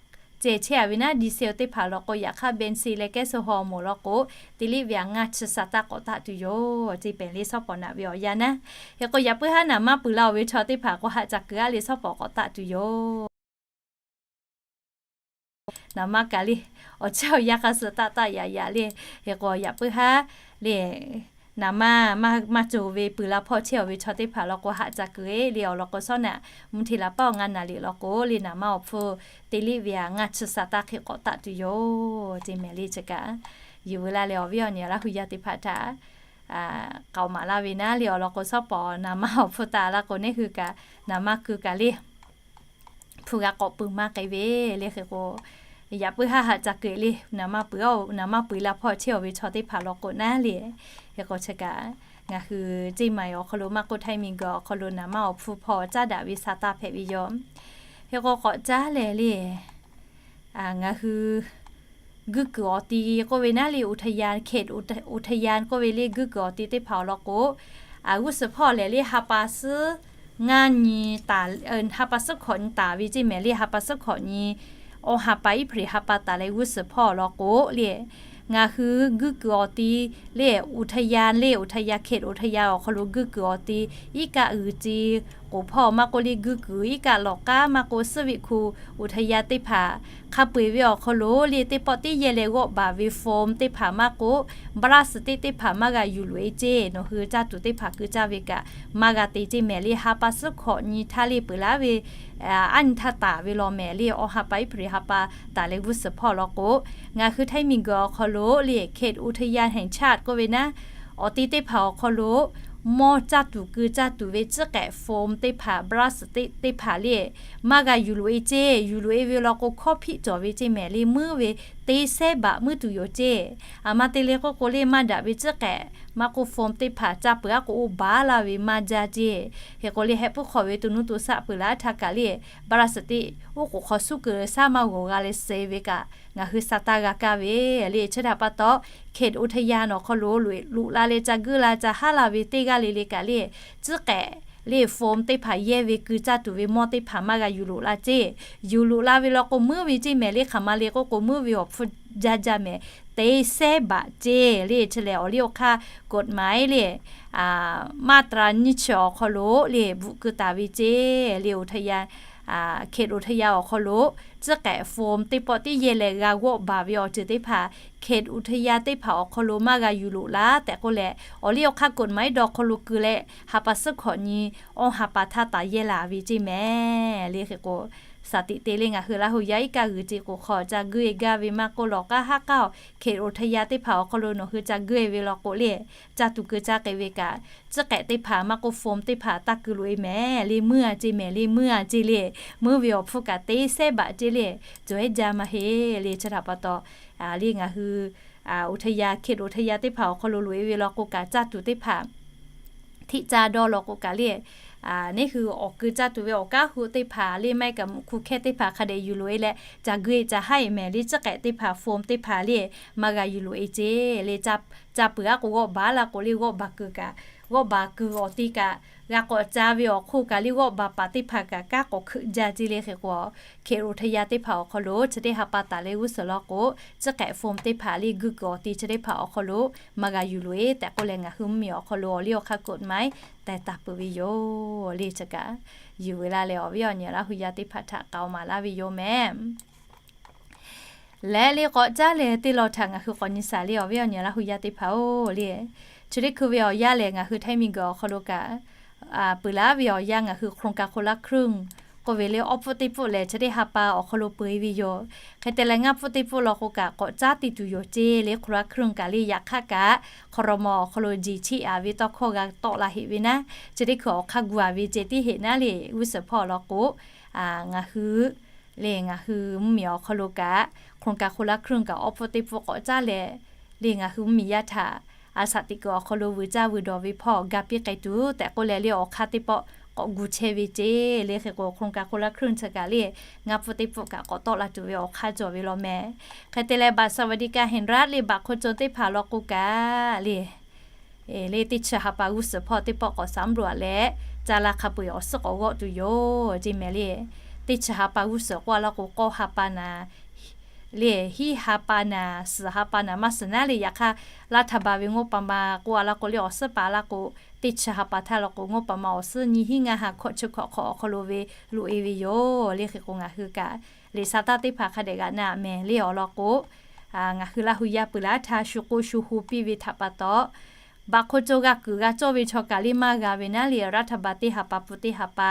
ceh chehˇ a ve naˉ, di se teˇ hpaˍ law k'o yaꞈ hk'aˇ ben se leh kehˉ so haw moˍ law k'o, teˇ liˇ ve aꞈ ngaˇ chi sa taˇ k'awꞈ taˆ tuˬ yoˬ ceˇ pehˍ le shawˉ pawˍ naˍ ve awˬ yanˇ naˉ. Hk'e k'o yaꞈ puiˉ haˉ naˍ manˇ puiˍ la oˬ ve chaw teˇ hpaˍ k'o haꞈ ca kuiˬ a le shawˉ pawˍ k'awꞈ taˆ tuˬ yoˬ. Naˍ manˇ kaꞈ le, awˬ chehˇ awˬ yanˇ hk'a suh taˆ taˆ yaꞈ yaꞈ le. Hk'e k'o yaꞈ puiˉ haˉ le, naˍ manˇ maˇ cawˬ ve puiˍ la hpawˇ chehˇ awˬ ve chaw teˇ hpaˍ law k'o haꞈ ca kuiˬ e le awˬ lawn k'o shawˉ naˍ mvuhˇ hteˇ la paˉ awˬ ngaˇ naˍ liꞈ law k'o le naˍ manˇ awˬ hpfuhˇ teˇ liˇ ve aꞈ ngaˇ chi sa taˇ hk'e k'awꞈ taˆ tuˬ yoˬ ceˇ mehˍ le chi kaꞈ. Yuˬ ve laˇ leh awˬ viˉ awˬ nyi Laˇ hu yaˇ teˇ hpaˍ htaꞈ k'aoˍ maˍ laˇ ve naˉ le awˬ lawn k'o shawˉ pawˍ naˍ manˇ awˬ hpfuhˇ taˆ la k'o neˇ hui kaꞈ naˍ manˇ kuiˬ kaꞈ le hpu g'a k'awꞈ puiˍ maˇ k'ai ve le hk'e k'o, yaꞈ puiˉ haˉ haꞈ ca kuiˬ le naˍ manˇ puiˍ a, naˍ manˇ puiˍ la hpawˇ chehˇ awˬ ve chaw teˇ hpaˍ law k'o naˉ le. Hk'e k'o chi kaꞈ ngaˬ hui ceˇ maˬ awˬ hk'aw lo maˇ k'oˆ Htaiˇ miˬguiˬ awˬ hk'aw lo naˍ manˇ awˬ hpfuhˇ hpawˇ caˉ daꞈ ve sa taˇ hpehꞈ ve yoˬ. Hk'e k'o k'awꞈ caˉ leh le ngaˬ hui guˇ kuiˬ awˬ ti k'oˆ ve naˉ le อุทยาน เขตอุทยาน k'oˆ ve le guˇ kuiˬ awˬ ti teˇ hpaˍ awˬ lawn k'o, g'uˇ suhˍ hpawˇ lehˬ le ha pa suhˉ ngaˇ nyi taˍ, ha pa suhˉ hkawꞈ nyi taˍ ve ceˇ mehˍ le ha pa suhˉ hkawꞈ nyi, awˬ ha pa iˉ hpaˍ ha pa taˍ leh g'uˇ suhˍ hpawˇ awˬ lawn k'o le, ngaˬ hui guˇ kuiˬ awˬ ti le อุทยาน le อุทยาน เขตอุทยาน awˬ hk'aw lo guˇ kuiˬ awˬ ti iˉ kaˆ g'uiˬ ci k'oˍ hpawˇ maˇ k'oˆ le guˇ kuiˬ iˉ kaˆ lawˬ k'aˉ maˇ k'oˆ suhˉ viˆ hku อุทยาน teˇ hpaˍ hk'a peu eˬ ve awˬ hk'aw lo le teˇ pawˆ tiˉ yehˇ leh g'awˆ baˬ ve โฟม teˇ hpaˍ maˇ k'oˆ พลาสติก teˇ hpaˍ maˇ g'a yuˬ loꞈ e ceˇ. Nawˬ hui caˇ tuˬ teˇ hpaˍ keu caˇ ve kaꞈ maˇ g'a te ceˇ mehˍ le ha pa suhˉ hkawꞈ nyi htaˇ le peuˬ laˇ ve aˉ nyi htaˇ taˍ ve law mehˍ le awˬ ha pa iˉ hpaˍ ha pa taˍ leh g'uˇ suhˍ hpawˇ law k'o, ngaˬ hui Htaiˇ miˬguiˬ awˬ hk'aw lo le เขตอุทยานแห่งชาติ k'oˆ ve naˉ, awˬ ti teˇ hpaˍ awˬ hk'aw lo mawˇ caˇ tuˬ keu caˇ tuˬ ve tcuhˉ k'ehꞈ โฟม teˇ hpaˍ พลาสติก teˇ hpaˍ le maˇ g'a yuˬ loꞈ e ceˇ. Yuˬ loꞈ e ve law k'o hkawˇ hpiˆ cawˬ ve ceˇ mehˍ le muiˉ ve teˇ sehˉ baꞈ muiˉ tuˬ yoˬ ceˇ. Aˬ ma te le k'oˆ k'o le maˇ daꞈ ve tcuhˉ k'ehꞈ maˇ k'oˆ โฟม teˇ hpaˍ caˇ peuˬ aˉ k'o oˇ baˬ laˇ ve maˇ jaˇ ceˇ. Hk'e k'o le heh puiˉ hk'aw ve to nuˇ to shaˆ peuˬ laˇ htaˇ kaꞈ le พลาสติก oˉ k'oˍ hk'aw suhˉ keu shaˉ maˇ g'awˬ g'a leh suh ve kaꞈ ngaˬ hui sa taˇ g'a kaˇ ve le chi htaꞈ pa taw, เขตอุทยาน awˬ hk'aw lo loꞈ la leh ca guiˇ la ca haˉ la ve teˇ g'aˇ le le kaꞈ le tcuhˉ k'ehꞈ le โฟม teˇ hpaˍ yehˇ ve keu caˇ tuˬ ve mawˇ teˇ hpaˍ maˇ g'a yuˬ loꞈ la ceˇ. Yuˬ loꞈ la ve law k'o muiˉ ve ceˇ mehˍ le hk'aˬ ma le k'oˆ k'o muiˉ ve awˬ hpfuhˇ jaˇ jaˇ mehˍ teˇ sehˉ baꞈ ceˇ le chi lehˬ awˬ liˇ awˬ hk'aˇ กฎหมาย le มาตรา nyiˇ chi awˬ hk'aw lo le bvuhꞈ keu taˍ ve ceˇ le อุทยาน เขตอุทยาน awˬ hk'aw lo tcuhˉ k'ehꞈ โฟม teˇ pawˆ tiˉ yehˇ leh g'a g'awˆ baˬ ve awˬ ceuˬ teˇ hpaˍ เขตอุทยาน teˇ hpaˍ awˬ hk'aw lo maˇ g'a yuˬ loꞈ la tehꞈ k'oˆ leh awˬ liˇ awˬ hk'aˇ กฎหมาย dawˇ hk'aw lo keu leh ha pa suhˉ hkawꞈ nyi awˬ ha pa htaˇ taˍ yehˇ la ve ceˇ mehˍ le hk'e k'o, shaˍ tiꞈ te le ngaˬ hui Laˇ hu yaˇ iˉ kaˆ g'uiˬ ci k'oˍ hk'aw ca guiˇ e gaˇ ve maˇ k'oˆ lawˬ k'aˉ haˉ k'aˉ เขตอุทยาน teˇ hpaˍ awˬ hk'aw lo nawˬ hui ca guiˇ e ve law k'o le, caˇ tuˬ keu caˇ k'ai ve kaꞈ tcuhˉ k'ehꞈ teˇ hpaˍ maˇ k'oˆ โฟม teˇ hpaˍ taˇ keu loꞈ e mehˍ le muiˉ a ceˇ mehˍ le muiˉ a ceˇ le, muiˉ ve awˬ hpfuhˇ kaꞈ teˇ sehˉ baꞈ ceˇ le, cawˬ ehˉ jaˇ maˇ heˆ le chi htaꞈ pa taw le ngaˬ hui อุทยาน เขตอุทยาน teˇ hpaˍ awˬ hk'aw lo loꞈ e ve law k'o kaꞈ caˇ tuˬ teˇ hpaˍ hteꞈ caˇ dawˇ law k'o kaꞈ le, neˇ hui awˬ keu caˇ tuˬ ve awˬ kanˉ hu teˇ hpaˍ le maˇ heˆ kaꞈ mvuhꞈ hku hkehˇ teˇ hpaˍ hk'a dehꞈ yuˬ loꞈ e leh ca guiˇ e ca haˉ e mehˍ le tcuhˉ k'ehꞈ teˇ hpaˍ โฟม teˇ hpaˍ le maˇ g'a yuˬ loꞈ e ceˇ le, caˇ peuˬ aˉ k'o g'awˆ baˬ laˇ k'o le g'awˆ baˬ keu kaꞈ, g'awˆ baˬ keu awˬ ti kaꞈ g'a k'awꞈ ca ve awˬ hk'oˆ kaꞈ le g'awˆ baˬ paˍ teˇ hpaˍ kaꞈ kanˉ k'awꞈ hkeuꞈ jaˇ ceˇ le hk'e k'o, เขตอุทยาน teˇ hpaˍ awˬ hk'aw lo chi teˇ ha pa taˍ leh g'uˇ suhˍ law k'o, tcuhˉ k'ehꞈ โฟม teˇ hpaˍ le guiˇ kuiˬ awˬ ti chi teˇ hpaˍ awˬ hk'aw lo maˇ g'a yuˬ loꞈ e tehꞈ k'oˆ leh ngaˬ hui mvuhˇmiˬ awˬ hk'aw lo awˬ liˇ awˬ hk'aˇ กฎหมาย tehˬ taˍ peuˬ ve yoˬ le chi kaꞈ, yuˬ ve laˇ leh awˬ viˉ awˬ nyi Laˇ hu yaˇ teˇ hpaˍ htaꞈ k'aoˍ maˍ laˇ ve yoˬ mehˍ. Leh le k'awꞈ caˉ leh teˇ law htaꞈ ngaˬ hui k'awꞈ nyi shaˍ le awˬ viˉ awˬ nyi Laˇ hu yaˇ teˇ hpaˍ-oˬ le, chi teˇ hkui ve awˬ yanˇ lehˬ ngaˬ hui Htaiˇ miˬguiˬ awˬ hk'aw lo kaꞈ peuˬ laˇ ve awˬ yanˇ ngaˬ hui โครงการคนละครึ่ง k'oˆ ve le, awˇ pfuhˆ teˇ pfuhˆ lehˬ chi teˇ ha pa awˬ hk'aw lo peu-e ve yoˬ. Hk'e te leh ngaˇ pfuhˆ teˇ pfuhˆ law k'o kaꞈ k'awꞈ caˉ te tuˬ yoˬ ceˇ le, Corolla Crown kaꞈ le. Yaꞈ hk'aˇ kaꞈ hk'aw raw mawˬ awˬ hk'aw lo jeˬ cheˆ-a ve tawˇ hkawˇ g'a tawˆ la heꞈ ve naˉ, chi teˇ hkui awˬ hk'aˇ gu-a ve ceh tiˉ heˆ naˉ le, g'uˇ suhˍ hpawˇ law k'o, ngaˬ hui le ngaˬ hui mvuhˇmiˬ awˬ hk'aw lo kaꞈ Corolla Crown kaꞈ awˇ pfuhˆ teˇ pfuhˆ k'awꞈ caˉ leh, le ngaˬ hui mvuhˇmiˬ yaˇ htaꞈ a shaꞈ teꞈ kuiˬ awˬ hk'aw lo vuiˬ caˇ vuiˬ dawˬ ve hpawˇ ga piˇ k'ai tuˬ tehꞈ k'oˆ leh le awˬ hk'aˇ teˇ pawˆ k'awꞈ gu chehˇ ve ceˇ le. Hk'e k'o Corolla Crown chi kaꞈ le ngaˇ pfuhˆ teˇ pfuhˆ kaꞈ k'awꞈ tawˆ la tuˬ ve awˬ hk'aˇ cawˬ ve law meh. Hk'e te leh บัตรสวัสดิการแห่งรัฐ le baꞈ hk'aw caw teˇ hpaˍ law k'o kaꞈ le le teˇ chi ha pa g'uˇ suhˍ hpawˇ teˇ pawˆ k'awꞈ สำรวจ leh, caˇ la hk'a peu-eˬ awˬ suhˉ k'awꞈ g'awˆ tuˬ yoˬ ceˇ mehˍ le. Teˇ chi ha pa g'uˇ suhˍ k'oˆ-a laˇ k'o, k'awˇ ha pa naˍ le, hiˉ ha pa naˍ, suhˍ ha pa naˍ maˇ suhˍ naˉ le. Yaꞈ hk'aˇ รัฐบาล ve งบประมาณ k'oˆ-a laˇ k'o le, awˬ suhˉ pa laˇ k'o, teˇ chi ha pa htaˇ law k'o งบประมาณ awˬ suhˉ nyiˇ hinˉ ngaˇ ha hkawꞈ chi hkawꞈ hk'awꞈ awˬ hk'aw lo ve loꞈ-e ve yoˬ le. Hk'e k'o ngaˬ hui kaꞈ liꞈ sha taˇ teˇ hpaˍ hk'a dehꞈ g'a na mehˍ le awˬ lawn k'o, ngaˬ hui Laˇ hu yaˇ peuˬ laˇ htaˇ shu k'oˆ shu hu piˇ ve htaꞈ pa taw, baꞈ hk'aw caw g'a kuiˬ g'a cawˇ ve chaw kaꞈ le maˇ g'a ve naˉ le, รัฐบาล teˇ ha pa pun teˇ ha pa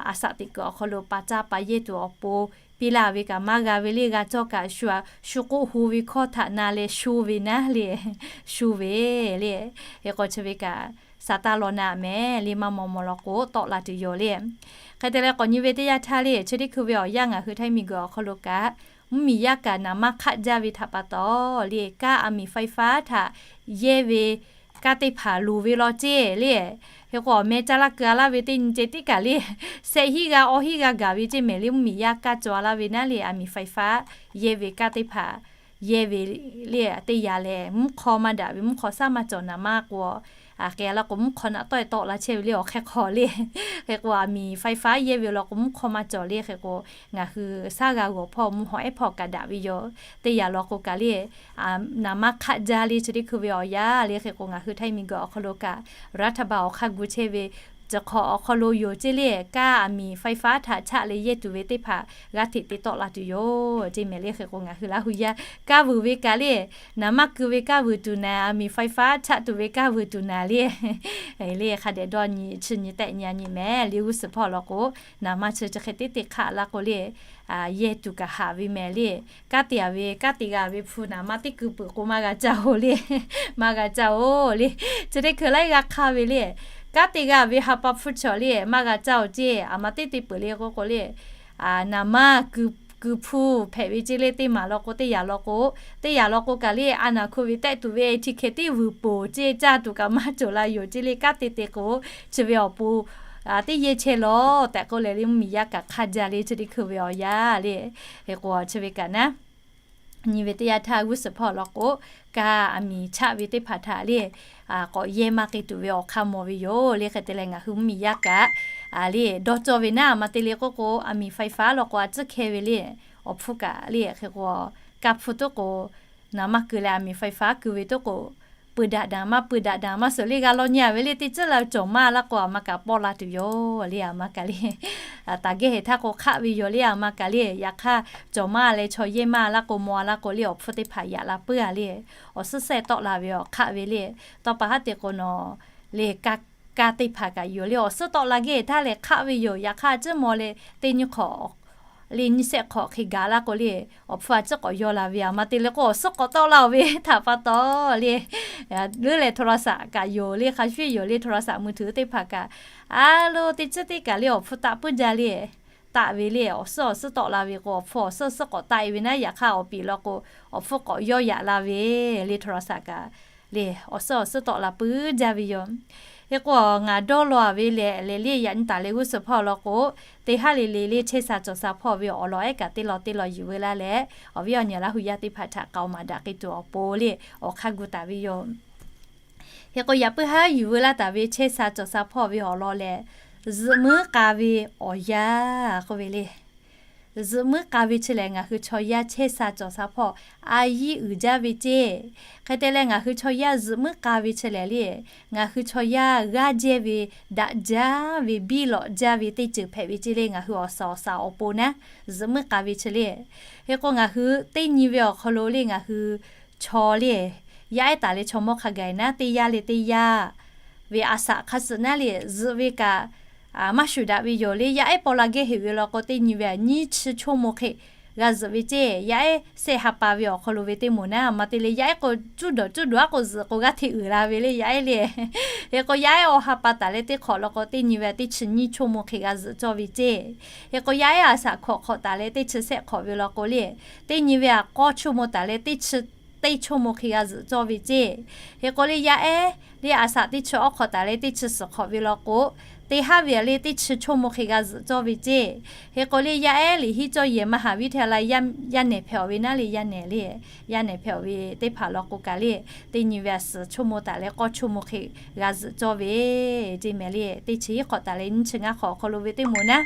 a shaꞈ teꞈ kuiˬ awˬ hk'aw lo pa caˇ pa yehˇ tuˬ awˬ pon piˇ laˇ ve kaꞈ maˇ g'a ve le. G'a cawˇ kaꞈ shu a shu k'oˆ hu ve hkawˇ htaꞈ na leh shu ve naˉ le, shu ve le. Hk'e k'o chi ve kaꞈ sha taˇ law na mehˍ le, maˇ maw maw law k'o tawˆ la tuˬ yoˬ le. Hk'e te leh k'awꞈ nyi ve teˇ yanˇ htaˇ le, chi teˇ hkui ve awˬ yanˇ ngaˬ hui Htaiˇ miˬguiˬ awˬ hk'aw lo kaꞈ mvuhˇmiˬ yaˇ kaꞈ naˍ manˇ hk'aˆ jaˇ ve htaꞈ pa taw le, kaꞈ aˬ miˍ ไฟฟ้า htaꞈ yehˇ ve kaˇ teˇ hpaˍ loˍ ve law ceˇ le. Hk'e k'o awˬ meh caˇ laˇ keu-a laˇ ve teˇ nyi ceh tiˉ kaꞈ le, shehˆ hinˉ g'a awˇ hinˉ g'a gaˬ ve ceˇ mehˍ le, mvuhˇmiˬ yaˇ kaˇ caw-a laˇ ve naˉ le, aˬ miˍ ไฟฟ้า yehˇ ve kaˇ teˇ hpaˍ yehˇ ve le. Teˇ yanˇ lehˬ mvuhˇ hk'aw maˇ daꞈ ve, mvuhˇ hk'aw shaˉ maˇ cawˬ naˍ manˇ k'o, a hk'e-a laˇ k'o mvuhˇ hk'aw naꞈ tawˆ-e tawˆ la chehˇ ve le awˬ hk'e hk'aw le. Hk'e k'o aˬ miˍ ไฟฟ้า yehˇ ve law k'o mvuhˇ hk'aw maˇ cawˬ le. Hk'e k'o ngaˬ hui shaˉ g'a g'awˬ hpawˇ mvuhˇ hawˉ ehˉ hpawˇ kaꞈ daꞈ ve yoˬ. Teˇ yanˇ law k'o kaꞈ le naˍ manˇ hk'aˆ jaˇ le, chi teˇ hkui ve awˬ yanˇ le. Hk'e k'o ngaˬ hui Htaiˇ miˬguiˬ awˬ hk'aw lo kaꞈ รัฐบาล awˬ hk'aˇ gu chehˇ ve chi hk'awꞈ awˬ hk'aw lo yoˬ ceˇ le, kaˇ aˬ miˍ ไฟฟ้า htaꞈ chaˆ leh yehˇ tuˬ ve teˇ hpaˍ g'a hteꞈ te tawˆ la tuˬ yoˬ ceˇ mehˍ le. Hk'e k'o ngaˬ hui Laˇ hu yaˇ kaˇ vuiˬ ve kaꞈ le, naˍ manˇ keu ve kaˇ vuiˬ tuˬ naˍ, aˬ miˍ ไฟฟ้า chaˆ tuˬ ve kaˇ vuiˬ tuˬ naˍ le. Le hk'a dehꞈ dawˇ nyi chi nyi tehˆ nyi-a nyi mehˍ le, g'uˇ suhˍ hpawˇ law k'o naˍ manˇ chi chi hk'e teˇ te hk'aˆ laˇ k'o le, yehˇ tuˬ kaꞈ haꞈ ve mehˍ le. Kaˇ te-a ve, kaˇ te g'a ve hpu naˍ manˇ teˇ keu peuˬ k'o maˇ g'a caˇ-oˬ le, maˇ g'a caˇ-oˬ le. Chi teˇ hkui laiˉ g'a hk'aˇ ve le, kaˇ te g'a ve ha pa hpu chaw le maˇ g'a caˇ-oˬ ceˇ, aˬ ma teˇ te peuˬ le k'oˆ k'o le, naˍ manˇ keu hpu hpehꞈ ve ceˇ le. Teˇ maˬ law k'o teˇ yanˇ law k'o, teˇ yanˇ law k'o kaꞈ le a naˍ hk'oˆ ve tehˆ tuˬ ve hti hkeh teˇ vuiˬ poˬ ceˇ, caˇ tuˬ kaꞈ maˇ cawˬ la yoˬ ceˇ le. Kaˇ te te k'o chi ve awˬ pon teˇ yehˇ chehˇ lawˬ tehꞈ k'oˆ leh le, mvuhˇmiˬ yaˇ kaꞈ hk'aˇ jaˇ le, chi teˇ hkui ve awˬ yanˇ le. Hk'e k'o chi ve kaꞈ naˉ nyi ve teˇ yanˇ htaˇ g'uˇ suhˍ hpawˇ law k'o, kaˇ aˬ miˍ chaˆ ve teˇ hpaˍ htaꞈ le k'awꞈ yehˇ maˇ k'ai tuˬ ve awˬ hk'aˇ mawˬ ve yoˬ le. Hk'e te leh ngaˬ hui mvuhˇmiˬ yaˇ kaꞈ le dawˇ cawˇ ve naˉ, aˬ ma te le k'oˆ k'o aˬ miˍ ไฟฟ้า law k'o a tcuhˉ hkeh ve le, awˬ hpfuhˇ kaꞈ le. Hk'e k'o kaˇ hpu toˉ k'o naˍ manˇ keu leh aˬ miˍ ไฟฟ้า keu ve toˉ k'o, pui daꞈ daꞈ maˇ pui daꞈ daꞈ maˇ suhˍ le g'a law nyi-a ve le. Teˇ ceuˬ la cawˬ maˇ laˇ k'o aˬ ma kaꞈ pawˆ la tuˬ yoˬ le. Aˬ ma kaꞈ le taˍ gehˇ hehˍ htaˇ k'o hk'aˆ ve yoˬ le. Aˬ ma kaꞈ le yaꞈ hk'aˇ cawˬ maˇ leh chaw yehˇ maˇ laˇ k'o maw-a laˇ k'o le awˬ hpfuhˇ teˇ hpaˍ yaꞈ la puiˉ-a le, awˬ suhˉ sehˆ tawˆ la ve awˬ hk'aˆ ve le. Tawˇ pa haˉ te k'o nawˬ le kaˇ teˇ hpaˍ kaꞈ yoˬ le, awˬ suhˉ tawˆ la gehˇ hehˍ htaˇ leh hk'aˆ ve yoˬ. Yaꞈ hk'aˇ a ciˉ maw leh teˇ nyiˇ hk'awꞈ le nyiˇ shehˆ hk'awꞈ hk'e gaˬ laˇ k'o le, awˬ hpfuhˇ a ciˉ k'awꞈ yaw la ve. Aˬ ma te le k'o awˬ suhˉ k'awꞈ tawˆ la-oˬ ve htaꞈ pa taw le, leuˉ leh โทรศัพท์ kaꞈ yoˬ le, hk'a shuˍ yoˬ le, โทรศัพท์มือถือ teˇ hpaˍ kaꞈ a lo teˇ ceuˬ teˇ kaꞈ le awˬ hpfuhˇ taˆ puiˉ jaˇ le. Taˆ ve le awˬ suhˉ awˬ suhˉ tawˆ la ve k'o awˬ hpfuhˇ awˬ suhˉ suhˉ k'awꞈ taˆ-e ve naˉ, yaꞈ hk'aˇ awˬ piˍ law k'o awˬ hpfuhˇ k'awꞈ yawˇ yaꞈ la ve le โทรศัพท์ kaꞈ le awˬ suhˉ awˬ suhˉ tawˆ la puiˉ jaˇ ve yoˬ. Hk'e k'o ngaˬ dawˇ law-a ve lehˬ lehˬ le yaꞈ nyi taˍ leh g'uˇ suhˍ hpawˇ law k'o, teˇ haˉ le le le chehˇ sha cawˬ sha hpawˇ ve awˬ lawn ehˉ kaꞈ teˇ law teˇ law yuˬ veu laˇ leh, awˬ viˉ awˬ nyi Laˇ hu yaˇ teˇ hpaˍ htaꞈ k'aoˍ maˍ daꞈ k'ai tuˬ awˬ pon le awˬ hk'aˇ gu taˍ ve yoˬ. Hk'e k'o yaꞈ puiˉ haˉ yuˬ veu laˇ taˍ ve chehˇ sha cawˬ sha hpawˇ ve awˬ lawn lehˬ, zuhꞈ muiˉ k'a ve awˬ yanˇ k'oˆ ve le. Zuhꞈ muiˉ k'a ve chi lehˬ ngaˬ hui chaw yaˇ chehˇ sha cawˬ sha hpawˇ a yiˉ uiˍ jaˇ ve ceˇ. Hk'e te leh ngaˬ hui chaw yaˇ zuhꞈ muiˉ k'a ve chi lehˬ le, ngaˬ hui chaw yaˇ g'aˇ jehˇ ve, daꞈ jaˇ ve, biˇ lawꞈ jaˇ ve teˇ ceuˬ hpehꞈ ve ceˇ le. Ngaˬ hui awˬ suhˍ awˬ suhˍ awˬ pon naˉ zuhꞈ muiˉ k'a ve chi le. Hk'e k'o ngaˬ hui teˇ nyi ve awˬ hk'aw lo le ngaˬ hui chaw le, yaˇ ehˉ taˍ leh chaw mawˇ hk'a gaˬ naˉ teˇ yaˇ leh teˇ yaˇ ve a shaꞈ hk'a suhˍ naˉ le zuhꞈ ve kaꞈ maˇ shuˍ daꞈ ve yoˬ le. Yaˇ ehˉ paw la gehˇ heꞈ ve law k'o, teˇ nyi ve aꞈ nyiˇ chi choˇ maw hk'e g'a zuhꞈ ve ceˇ. Yaˇ ehˉ sehˆ ha pa ve awˬ hk'aw lo ve teˇ moˍ naˉ, a ma te leh yaˇ ehˉ k'o, cuˇ dawˬ cuˇ dawˬ aˉ k'o zuhꞈ k'o g'aˇ hteꞈ uiˍ la ve le yaˇ ehˉ le. Hk'e k'o, yaˇ ehˉ awˬ ha pa taˍ leh teˇ hk'awꞈ law k'o, teˇ nyi ve aꞈ teˇ chi nyiˇ choˇ maw hk'e g'a zuhꞈ cawˇ ve ceˇ. Hk'e k'o, yaˇ ehˉ a shaꞈ hkawꞈ hk'awꞈ taˍ leh teˇ chi sehˆ hk'awꞈ ve law k'o le, teˇ nyi ve aꞈ k'awˇ choˇ maw taˍ leh teˇ chi teˇ choˇ maw hk'e g'a zuhꞈ cawˇ ve ceˇ. Hk'e k'o le, yaˇ ehˉ le a shaꞈ teˇ chi awˉ hk'awꞈ taˍ leh teˇ chi suhˍ hk'awꞈ ve law k'o, teˇ haˉ ve aꞈ le teˇ chi choˇ maw hk'e g'a zuhꞈ cawˇ ve ceˇ. Hk'e k'o le, yaˇ ehˉ liꞈ hiˉ cawˇ yehˬ ma haˍ viˉ htaꞈ la yaˇ nehˬ hpehꞈ-aˬ ve naˉ le, yaˇ nehˬ le, yaˇ nehˬ hpehꞈ-aˬ ve teˇ hpaˍ law k'o kaꞈ le, teˇ nyi ve aꞈ suhˍ choˇ maw taˍ leh k'awˇ choˇ maw hk'e g'a zuhꞈ cawˇ ve ceˇ mehˍ le. Teˇ chi hiˉ hk'awꞈ taˍ leh nyiˇ chi ngaˇ hk'awꞈ awˬ hk'aw lo ve teˇ moˍ naˉ.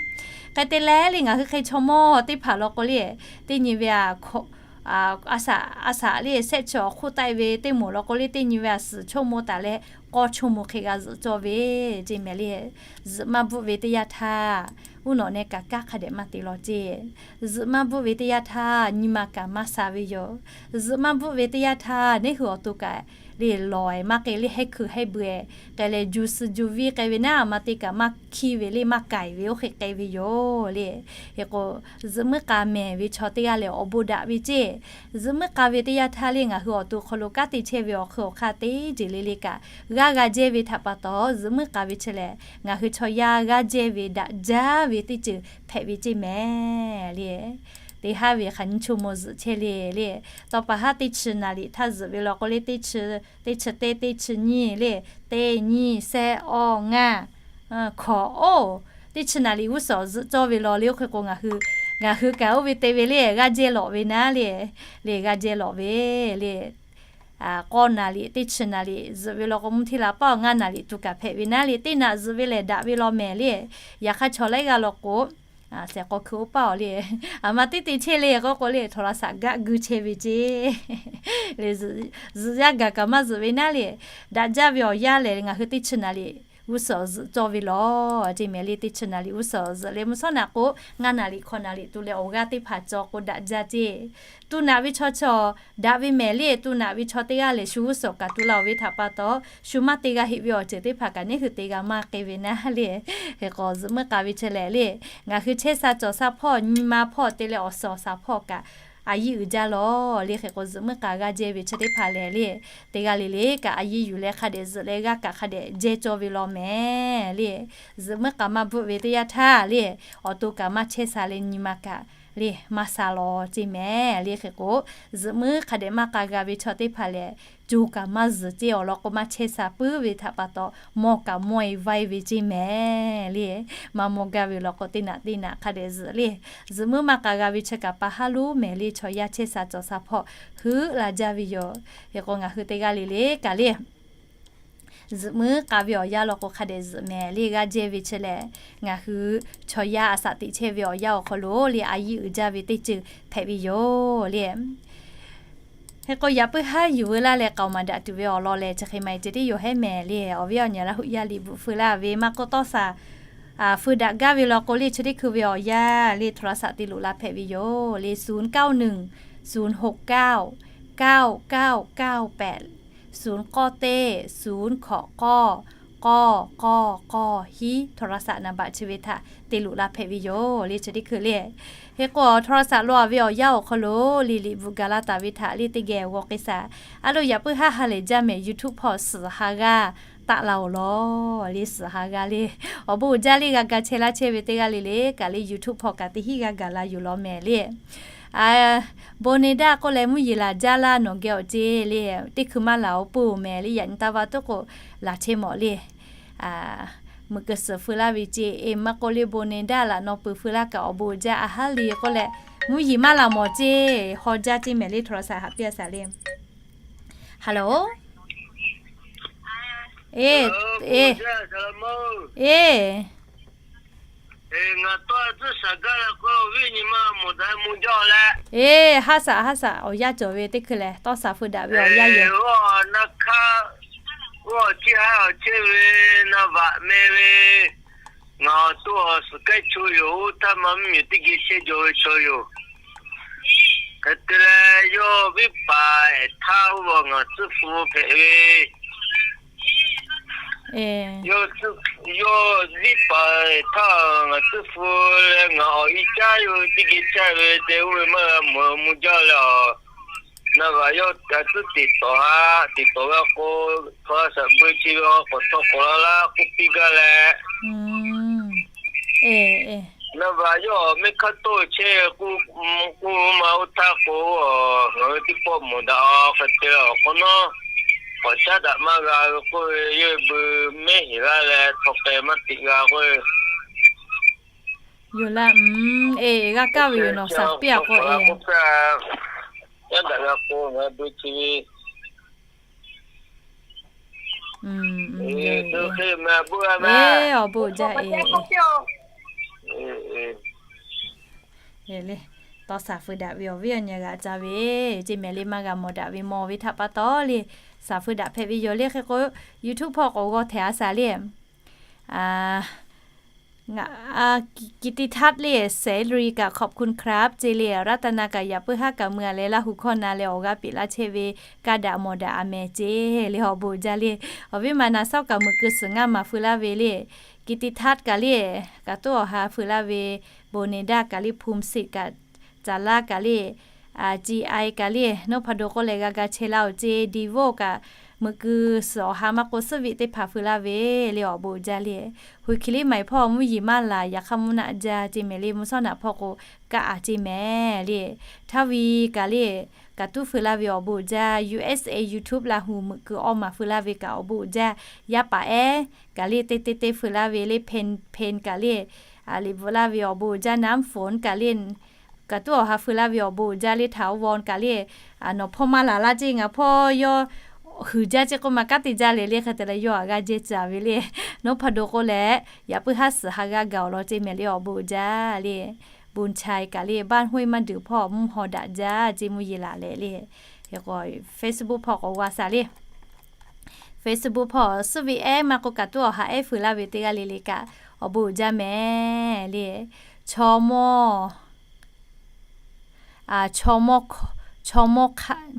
Hk'e te leh le, ngaˬ hui hk'e chaw mawˇ teˇ hpaˍ law k'o le, teˇ nyi ve aꞈ a shaꞈ, a shaꞈ le sehˆ chi awˬ hk'oˆ taˆ-e ve teˇ moˍ law k'o le, teˇ nyi ve aꞈ suhˍ choˇ maw taˍ leh k'awˇ choˇ maw hk'e g'a zuhꞈ cawˇ ve ceˇ mehˍ le. Zuhꞈ maˇ bvuhˆ ve teˇ yanˇ htaˇ, uˉ nawꞈ neh kaꞈ kanˉ hk'a dehꞈ maˇ te law ceˇ. Zuhꞈ maˇ bvuhˆ ve teˇ yanˇ htaˇ nyi ma kaꞈ maˇ sha ve yoˬ. Zuhꞈ maˇ bvuhˆ ve teˇ yanˇ htaˇ neˉ hui awˬ to kaꞈ le lawˬ-e maˇ k'ai le, hehˉ hkui hehˉ beuꞈ-e k'ai leh, ju suh ju viˇ k'ai ve naˉ, a ma te kaꞈ maˇ hkiˇ ve le, maˇ kaiˍ ve oˇ hk'e k'ai ve yoˬ le. Hk'e k'o, zuhꞈ muiˉ k'a mehˍ ve chaw teˇ g'aˇ lehˬ awˬ bon daꞈ ve ceˇ. Zuhꞈ muiˉ k'a ve teˇ yanˇ htaˇ le, ngaˬ hui awˬ to hk'aw lo kanˉ te chehˇ ve awˬ hk'ui awˬ hk'aˇ teˇ ceuˬ le le kaꞈ g'aˇ g'a jehˇ ve htaꞈ pa taw, zuhꞈ muiˉ k'a ve chi lehˬ ngaˬ hui chaw yaˇ g'aˇ jehˇ ve daꞈ jaˇ ve teˇ ceuˬ hpehꞈ ve ceˇ mehˍ le. Teˇ haˉ ve hk'aˬ nyiˇ choˇ maw zuhꞈ chehˇ le le. Tawˇ pa haˉ teˇ chi naˍ liꞈ htaˇ zuhꞈ ve law k'o le, teˇ chi, teˇ chi teˇ, teˇ chi nyiˇ le, teˇ nyiˇ sehˆ awˇ ngaˇ hkawꞈ oˇ, teˇ chi naˍ liꞈ g'uˇ suhˍ zuhꞈ cawˇ ve law le. Oˇ hk'e k'o, ngaˬ hui kaꞈ oˇ ve te ve le g'aˇ jehˇ lawꞈ ve naˉ le, le g'aˇ jehˇ lawꞈ ve le. K'awˇ naˍ liꞈ, teˇ chi naˍ liꞈ zuhꞈ ve law k'o, mvuhˇ hteˇ la paˇ awˬ ngaˇ naˍ liꞈ tuˬ kaꞈ hpehꞈ ve naˉ le. Teˇ naꞈ zuhꞈ ve lehˬ daꞈ ve law mehˍ le. Yaꞈ hk'aˇ chaw laiˉ g'aˇ law k'o, shehˍ k'aw hkui oˇ paˇ awˬ le, a ma teˇ te chehˇ le k'oˆ k'o le, htawnˍ la shaꞈ gaˆ guiˇ chehˇ ve ceˇ le. Zuhꞈ yaˇ gaˬ kaꞈ maˇ zuhꞈ ve naˉ le. Daꞈ jaˇ ve awˬ yanˇ lehˬ, ngaˬ hui teˇ chi naˍ liꞈ g'uˇ suhˍ zuhꞈ cawˇ ve law ceˇ mehˍ le. Teˇ chi naˍ liꞈ g'uˇ suhˍ zuhꞈ leh mvuhˇ shawˉ naꞈ k'o, ngaˇ naˍ liꞈ hkawꞈ naˍ liꞈ tuˬ leh awˬ g'aˇ teˇ hpaˍ cawˬ k'o daꞈ jaˇ ceˇ. Tu naꞈ ve chaw chi daꞈ ve mehˍ le. Tu naꞈ ve chaw teˇ g'aˇ lehˬ shu g'uˇ suhˍ kaꞈ tu la-oˬ ve htaꞈ pa taw, shu maˇ te g'a heˆ ve awˬ ceuˬ teˇ hpaˍ kaꞈ neˉ hui te g'a maˇ k'ai ve naˉ le. Hk'e k'o, zuhꞈ muiˉ k'a ve chi lehˬ le, ngaˬ hui chehˇ sha cawˬ sha hpawˇ, nyi ma hpawˇ te leh awˬ suhˍ awˬ shaˍ hpawˇ kaꞈ a yiˇ uiˍ jaˇ law le. Hk'e k'o, zuhꞈ muiˉ k'a g'aˇ jehˇ ve chi teˇ hpaˍ lehˬ le, teˇ g'aˇ le le kaꞈ a yiˇ yuˬ leh hk'a dehꞈ zuhꞈ leh g'aˇ kaꞈ hk'a dehꞈ jehˇ cawˇ ve law mehˍ le. Zuhꞈ muiˉ k'a maˇ bvuhˆ ve teˇ yanˇ htaˇ le, awˬ to kaꞈ maˇ chehˇ sha leh nyi ma kaꞈ le maˇ sha law ceˇ mehˍ le. Hk'e k'o, zuhꞈ muiˉ hk'a dehꞈ maˇ k'a g'a ve chaw teˇ hpaˍ lehˬ, co kaꞈ maˇ zuhˬ ceˇ. Awˬ lawn k'o, maˇ chehˇ sha puiˉ ve htaꞈ pa taw, mawˇ kaꞈ mawˇ-e vaiˇ ve ceˇ mehˍ le. Maˇ mawˇ gaˇ ve law k'o, teˇ naꞈ teˇ naꞈ hk'a dehꞈ zuhˬ le. Zuhꞈ muiˉ maˇ k'a g'a ve chi kaꞈ pa haˉ lonˉ mehˍ le. Chaw yaˇ chehˇ sha cawˬ sha hpawˇ heuˆ la jaˇ ve yoˬ. Hk'e k'o, ngaˬ hui teˇ g'aˇ le le kaꞈ le, zuhꞈ muiˉ k'a ve awˬ yanˇ law k'o hk'a dehꞈ zuhˬ mehˍ le. G'aˇ jehˇ ve chi lehˬ, ngaˬ hui chaw yaˇ a shaꞈ teꞈ chehˇ ve awˬ yanˇ awˬ hk'aw lo le a yiˇ uiˍ jaˇ ve teˇ ceuˬ hpehꞈ ve yoˬ le. Hk'e k'o, yaꞈ puiˉ haˉ yuˬ veu laˇ leh k'aoˍ maˍ daꞈ tuˬ ve awˬ lawn lehˬ, chi hk'e maˇ heˆ ceh tiˉ yoˬ hehˉ mehˍ le. Awˬ viˉ awˬ nyi Laˇ huˍ yaˇ liꞈ bvuhꞈ feu laˇ ve maˇ k'oˆ, tawˇ shaˍ feu daꞈ gaˇ ve law k'o le, chi teˇ hkui ve awˬ yanˇ le โทรศัพท์ te loꞈ la hpehꞈ ve yoˬ le. ศูนย์เก้าหนึ่ง ศูนย์หกเก้า เก้าเก้าเก้าแปด ศูนย์ k'awˇ teˇ, ศูนย์ hkawꞈ k'awˇ, k'awˇ k'awˇ k'awˇ hiˉ, โทรศัพท์ naˍ baꞈ chi ve htaꞈ te loꞈ la hpehꞈ ve yoˬ le. Chi teˇ hkui le, hk'e k'o โทรศัพท์ lo-a ve awˬ yanˇ awˬ hk'aw lo le liꞈ bvuhꞈ gaˬ la taˍ ve htaꞈ le teˇ geh g'aw k'ai shaˍ. A lo yaꞈ puiˉ haˉ ha lehˬ jaˇ mehˍ. YouTube hpawˇ suhˍ ha g'aˇ taˆ la-oˬ law le. Suhˍ ha g'aˇ le, awˬ bon uiˍ jaˇ le. G'a ga chehˇ laˇ chehˇ ve teˇ g'aˇ le le kaꞈ le, YouTube hpawˇ kaꞈ teˇ hinˉ g'a gaˬ la yoˬ law mehˍ le. Bon ne daˇ k'oˆ leh mvuhˇ yeˬ laˬ jaˇ laˇ nawˬ geh awˬ ceˇ le. Teˇ hkui maˇ laˬ-oˬ peuˬ mehˍ le. Yaꞈ nyi taˇ va tuˉ k'o laˬ chehˇ mawˬ le. Meuꞈ keu suhˍ feu laˇ ve ceˇ e maˇ k'oˆ le, bon ne daˇ laꞈ naw peuˬ feu laˇ kaꞈ awˬ bon uiˍ jaˇ a haˉ le k'oˆ leh, mvuhˇ yeˬ maˇ laˬ mawˬ ceˇ, haw jaˇ ceˇ mehˍ le. โทรศัพท์ haꞈ piˇ a shaˍ le. Hello. E, e, e. E, haˉ shaꞈ haˉ shaꞈ awˬ yanˇ cawˬ ve teˇ hkui lehˬ, tawˇ shaˍ feu daꞈ ve awˬ yanˇ yoˬ. Oˇ chi haˉ awˬ chehˇ ve na vaꞈ meh ve, ngaˬ awˬ to awˬ suhˍ kehˉ cho yoˬ. Oˇ htaˇ ma mvuhˇ miˬ teˇ geh chehˇ jaw ve chaw yoˬ. Hk'e te leh, yawˇ viˉ paˍ ehˬ htaˇ oˇ ve ngaˬ tcuhˇ fu hpehꞈ ve, yawˇ tcuhˇ Yawˇ ziˉ paˍ htaˇ ngaˬ tcuhˉ fu leh ngaˬ awˬ i caˉ yoˬ teˇ geh caˇ ve te oˇ ve maˇ g'a mawˬ mvuh jaˇ leh a. Naˇ vaˬ yawˇ a tcuhˉ teꞈ tawˍ ha, teꞈ tawˍ g'a k'o, hk'a shaꞈ beu chi ve k'awꞈ htawˇ k'awꞈ la laˇ k'oˆ piˇ gaˇ leh, naˇ vaˬ yawˇ mehˆ hk'aˇ tawˇ chehˇ k'oˆ, k'oˆ ma oˇ htaˇ k'o, ngaˬ hui teˇ pawˆ mawˬ daꞈ a hk'e te awˬ hk'awꞈ nawˉ, k'awꞈ caˉ daꞈ maˇ g'a ve k'oˆ ve, yawˇ beu mehˉ heˍ laˇ leh htaw k'ai maˇ teꞈ g'a k'oˆ ve yoˬ laˇ. Eˬ, g'a kaˇ ve yoˬ, nawˬ shaˍ piˇ a k'o eˬ, caˉ daꞈ g'a k'o ngaˬ hui beu chi ve, eˬ, awˬ bon uiˍ jaˇ eˬ. Eˬ le, tawˇ shaˍ feu daꞈ ve awˬ viˉ awˬ nyi g'aꞈ ca ve, ceˇ mehˍ le maˇ g'a mawˬ daꞈ ve mawˬ ve htaꞈ pa taw le, shaˍ feu daꞈ hpehꞈ ve yoˬ le. Hk'e k'o, YouTube hpawˇ k'awꞈ g'aw htehꞈ a shaˍ le. Ngaˬ, Kititat le, Salary kaꞈ ขอบคุณครับ ceˇ le, Ratana kaꞈ yaꞈ puiˉ haˉ kaꞈ mui a leh Laˇ hu hkawˇ na leh awˬ g'aˇ piˇ laˇ chehˇ ve kaˇ daꞈ mawˬ daꞈ a mehˍ ceˇ le, awˬ bon uiˍ jaˇ le. Awˬ viˉ ma na sawˉ kaꞈ meuꞈ keu suhˍ ngaˇ maˍ feu laˇ ve le, Kititat kaꞈ le, kaꞈ tuˉ awˬ ha feu laˇ ve, Boneda kaꞈ le, Phumsit kaꞈ, Caˍ laˇ kaꞈ le, Ci ai kaꞈ le, Noˉ hpa do k'oˆ leh g'a ga chehˇ laˇ oˬ ceˇ, Divo kaꞈ, meuꞈ keu suhˍ awˬ ha maˇ k'o suhˉ viˆ teˇ hpaˍ feu laˇ ve le, awˬ bon uiˍ jaˇ le. Hui hkiˬ liˇ maiˍ hpawˇ mvuhˇ yeˬ maˇ laˬ, yaꞈ hk'aˇ mvuhˇ naˆ jaˇ ceˇ mehˍ le, mvuhˇ shawˉ naꞈ hpawˇ k'o kaˇ a ceˇ mehˍ le. Htaˇ ve kaꞈ le, kaꞈ tuˉ feu laˇ ve awˬ bon uiˍ jaˇ, U S A YouTube Laˇ hu meuꞈ keu awˇ maˍ feu laˇ ve kaꞈ awˬ bon uiˍ jaˇ, yaˇ paˍ ehˉ kaꞈ le teˇ teˇ teˇ feu laˇ ve le, Pen Pen kaꞈ le, a liꞈ bvuhꞈ laˇ ve awˬ bon uiˍ jaˇ, Naˉ Fon kaꞈ le, kaꞈ tuˉ awˬ ha feu laˇ ve awˬ bon uiˍ jaˇ le, Htaˍ Won kaꞈ le, nawˬ hpawˇ maˇ laˬ laˇ ceˇ, ngaˬ hpawˇ yawˇ huiˍ jaˇ ceˇ k'oˆ ma kanˉ te jaˇ le le hk'e te leh yawˇ a g'a jehˇ caˍ ve le, Noˉ hpa do k'oˆ leh yaꞈ puiˉ haˉ suhˍ ha g'aˇ gaˬ awˬ lawn ceˇ mehˍ le, awˬ bon uiˍ jaˇ le. Bon chai kaꞈ le, Baˇ hawˇ iˉ maˇ duˬ hpawˇ mvuhˇ haw daꞈ jaˇ ceˇ mvuhˇ yeˬ laˬ leh le, Facebook hpawˇ k'awꞈ g'a shaˍ le. Facebook hpawˇ suhˉ ve ehˉ maˇ k'o kaꞈ tuˉ awˬ ha ehˉ feu laˇ ve teˇ g'aˇ le le kaꞈ awˬ bon uiˍ jaˇ mehˍ le. Chaw mawˇ, chaw mawˇ hk'aˬ,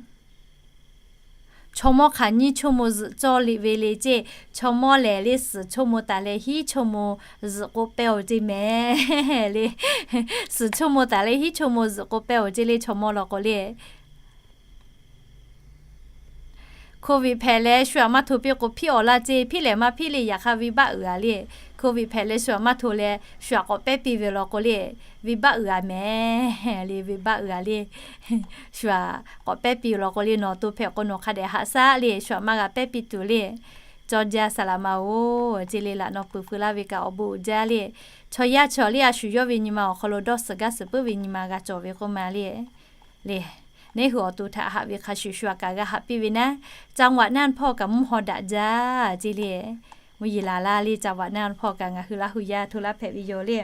chaw mawˇ hk'aˬ nyiˇ chaw mo zuhꞈ cawˇ liꞈ ve le ceˇ, chaw mawˇ lehˬ le suhˍ chaw mo taˍ leh hiˉ chaw mo zuhꞈ k'o pehˇ oˬ ceˇ mehˍ le. Suhˍ chaw mo taˍ leh hiˉ chaw mo zuhꞈ k'o pehˇ oˬ ceˇ le, chaw mawˇ law k'o le. Covid hpehꞈ leh shu aꞈ maˇ hto piˇ k'o hpiˇ awˬ laˇ ceˇ, hpiˇ lehˬ maˇ hpiˇ le, yaꞈ hk'aˇ venˇbaˆ uiˍ a le. Covid hpehꞈ leh shu aꞈ maˇ hto leh shu aꞈ k'awꞈ pehˇ piˇ ve law k'o le, venˇbaˆ uiˍ a mehˍ le, venˇbaˆ uiˍ a le. Shu aꞈ k'awꞈ pehˇ piˇ law k'o le, nawˬ to hpehꞈ k'o nawˬ hk'a dehꞈ haꞈ shaˉ le, shu aꞈ maˇ g'a pehˇ piˇ tuˬ le. Caw jaˇ saˍ laꞈ ma oˬ ceˇ le, laꞈ naw peuˬ feu laˇ ve kaꞈ awˬ bon uiˍ jaˇ le. Chaw yaˇ chaw le a shu yawˇ ve nyi ma awˬ hk'aw lo dawˇ suhˍ gaˇ suhˍ puiˉ ve nyi ma g'a cawˬ ve k'oˆ ma le. Le, neˇ hui awˬ to htaꞈ haꞈ ve hk'a shuˍ shu aꞈ kaꞈ g'a haꞈ piˇ ve naˉ, จังหวัดน่าน hpawˇ kaꞈ mvuhˇ haw daꞈ jaˇ ceˇ le. Mvuhˇ yeˬ laˬ laˇ le, จังหวัดน่าน hpawˇ kaꞈ ngaˬ hui Laˇ hu yaˇ hto laˇ hpehꞈ ve yoˬ le.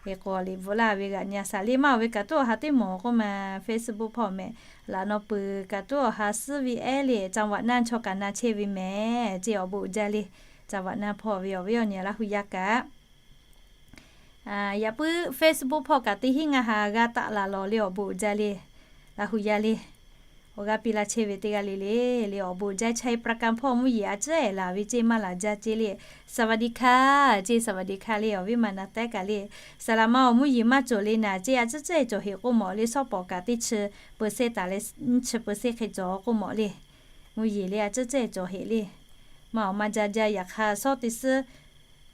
Eˬ k'o liꞈ bvuhꞈ laˇ ve g'aꞈ nyi a shaˍ le, maˇ oˬ ve kaꞈ tuˉ awˬ ha teˇ mawˬ k'oˆ ma, Facebook hpawˇ mehˍ, laꞈ naw peuˬ kaꞈ tuˉ awˬ ha suhˉ ve ehˉ le, จังหวัดน่าน chaw kaꞈ na chehˇ ve mehˍ ceˇ, awˬ bon uiˍ jaˇ le. จังหวัดน่าน hpawˇ ve awˬ viˉ awˬ nyi Laˇ hu yaˇ kaꞈ Yaꞈ puiˉ Facebook hpawˇ kaꞈ teˇ hinˉ ngaˇ ha g'aˇ taˆ la lawˬ le, awˬ bon uiˍ jaˇ le. Laˇ hu yaˇ le. Awˬ g'aˇ piˇ laˇ chehˇ ve teˇ g'aˇ le le le, awˬ bon uiˍ jaˇ. Chai ประกัน hpawˇ mvuhˇ yeˬ a ciˉ ehˍ laˬ ve ceˇ maˇ laˬ jaˇ ceˇ le. สวัสดีค่ะ ceˇ, สวัสดีค่ะ le, awˬ viˉ ma na tehˉ kaꞈ le. Saˍ laꞈ ma awˬ mvuhˇ yeˬ maˇ cawˬ le naˍ ceˇ, a ciˉ ciˉ ehˍ cawˬ heꞈ k'oˆ mawˬ le, shawˉ pawˍ kaꞈ teˇ chi เปอร์เซ็นต์ taˍ leh nyiˇ chi เปอร์เซ็นต์ hk'e cawˬ k'oˆ mawˬ le. Mvuhˇ yeˬ le a ciˉ ciˉ ehˍ cawˬ heꞈ le. Maˇ awˬ maˇ jaˇ jaˇ, yaꞈ hk'aˇ shawˉ teˇ suhˉ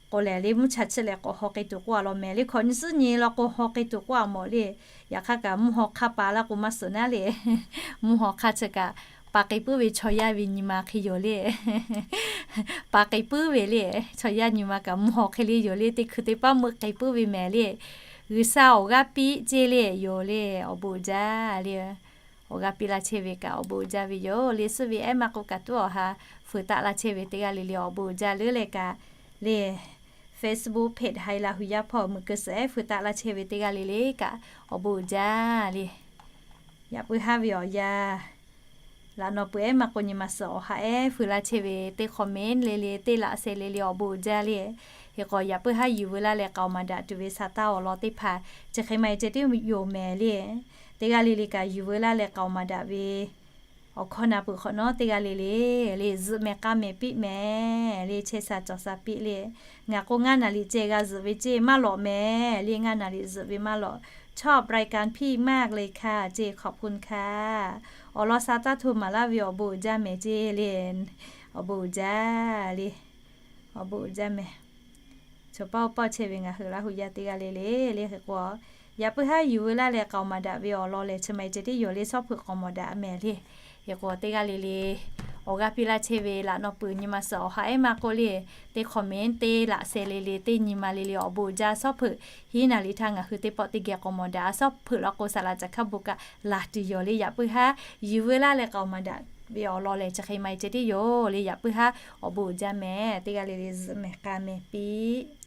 k'o lehˬ le, mvuhˇ cha chi leh k'awꞈ haw k'ai tuˬ k'oˆ a law mehˍ le, hkawꞈ nyi suhˉ nyi law k'o haw k'ai tuˬ k'oˆ a mawˬ le. Yaꞈ hk'aˇ kaꞈ mvuhˇ haw hk'aˇ pa laˇ k'o maˇ suhˍ naˉ le. Mvuhˇ haw hk'aˇ chi kaꞈ pa k'ai puiˉ ve chaw yaˇ ve nyi ma hk'e yoˬ le. Pa k'ai puiˉ ve le. Chaw yaˇ nyi ma kaꞈ mvuhˇ haw hk'e le yoˬ le, teˇ hkui teˇ paˉ meuˆ k'ai puiˉ ve mehˍ le. G'uiˬsha awˬ g'aˇ piˇ ceˇ le yoˬ le, awˬ bon uiˍ jaˇ le. Awˬ g'aˇ piˇ laˇ chehˇ ve kaꞈ awˬ bon uiˍ jaˇ ve yoˬ le. Suhˉ ve ehˉ maˇ k'oˆ kaꞈ tuˉ awˬ ha feu taˆ laˇ chehˇ ve teˇ g'aˇ le le, awˬ bon uiˍ jaˇ leuˉ leh kaꞈ le. Facebook page Haiˬ Laˇ hu yaˇ hpawˇ meuꞈ keu suhˍ ehˉ feu taˆ laˇ chehˇ ve teˇ g'aˇ le le kaꞈ awˬ bon uiˍ jaˇ le. Yaꞈ puiˉ haˉ ve awˬ yanˇ laꞈ naw peuˬ ehˉ maˇ k'o nyi ma suhˍ awˬ ha ehˉ feu laˇ chehˇ ve teˇ comment le le, teˇ laꞈ sheh le le, awˬ bon uiˍ jaˇ le. Hk'e k'o yaꞈ puiˉ haˉ yuˬ veu laˇ leh k'aoˍ maˍ daꞈ tuˬ ve shaˍ taˇ awˬ lawn teˇ hpaˍ chi hk'e maˇ heˆ ceh tiˉ yoˬ mehˍ le. Teˇ g'aˇ le le kaꞈ yuˬ veu laˇ leh k'aoˍ maˍ daꞈ ve Awˬ hkawˇ na peuˬ hk'awꞈ nawˉ teˇ g'aˇ le le le zuhꞈ mehˍ k'a mehˍ piˇ mehˍ le, chehˇ sha cawˬ sha piˇ le. Ngaˬ k'o ngaˇ naˍ riˍ ceh g'a zuhꞈ ve ceˇ maˇ lawꞈ mehˍ le, ngaˇ naˍ riˍ zuhꞈ ve maˇ lawꞈ. ชอบรายการพี่มากเลยค่ะ ceˇ ขอบคุณค่ะ. Awˬ lawn sha taˇ hto maˍ laˇ ve awˬ bon uiˍ jaˇ mehˍ ceˇ le. Awˬ bon uiˍ jaˇ le. Awˬ bon uiˍ jaˇ mehˍ. Chaw paˇ oˇ paˇ chehˇ ve ngaˬ hui Laˇ huˍ yaˇ teˇ g'aˇ le le le hk'e k'o, yaꞈ puiˉ haˉ yuˬ veu laˇ leh k'aoˍ maˍ daꞈ ve awˬ lawn lehˬ, chi ma e ceh tiˉ yoˬ le, shawˉ hpeuꞈ k'aoˍ maˍ daꞈ mehˍ le. Hk'e k'o teˇ g'aˇ le le awˬ g'aˇ piˇ laˇ chehˇ ve laꞈ naw peuˬ nyi ma suhˍ awˬ ha ehˉ maˇ k'oˆ le, teˇ comment teˇ laꞈ share le le, teˇ nyi ma le le awˬ bon uiˍ jaˇ. Shawˉ hpeuꞈ hiˉ naˍ riˍ htaˇ ngaˬ hui teˇ pawˆ teˇ geh k'aoˍ maˍ daꞈ. Shawˉ hpeuꞈ law k'o saˍ laꞈ caˬ hkaˇ bon kaꞈ laˬ tuˬ yoˬ le, yaꞈ puiˉ haˉ yuˬ veu laˇ leh k'aoˍ maˍ daꞈ ve awˬ lawn lehˬ, chi hk'e ma e ceh tiˉ yoˬ le, yaꞈ puiˉ haˉ awˬ bon uiˍ jaˇ mehˍ. Teˇ g'aˇ le le zuhꞈ mehˍ k'a mehˍ piˇ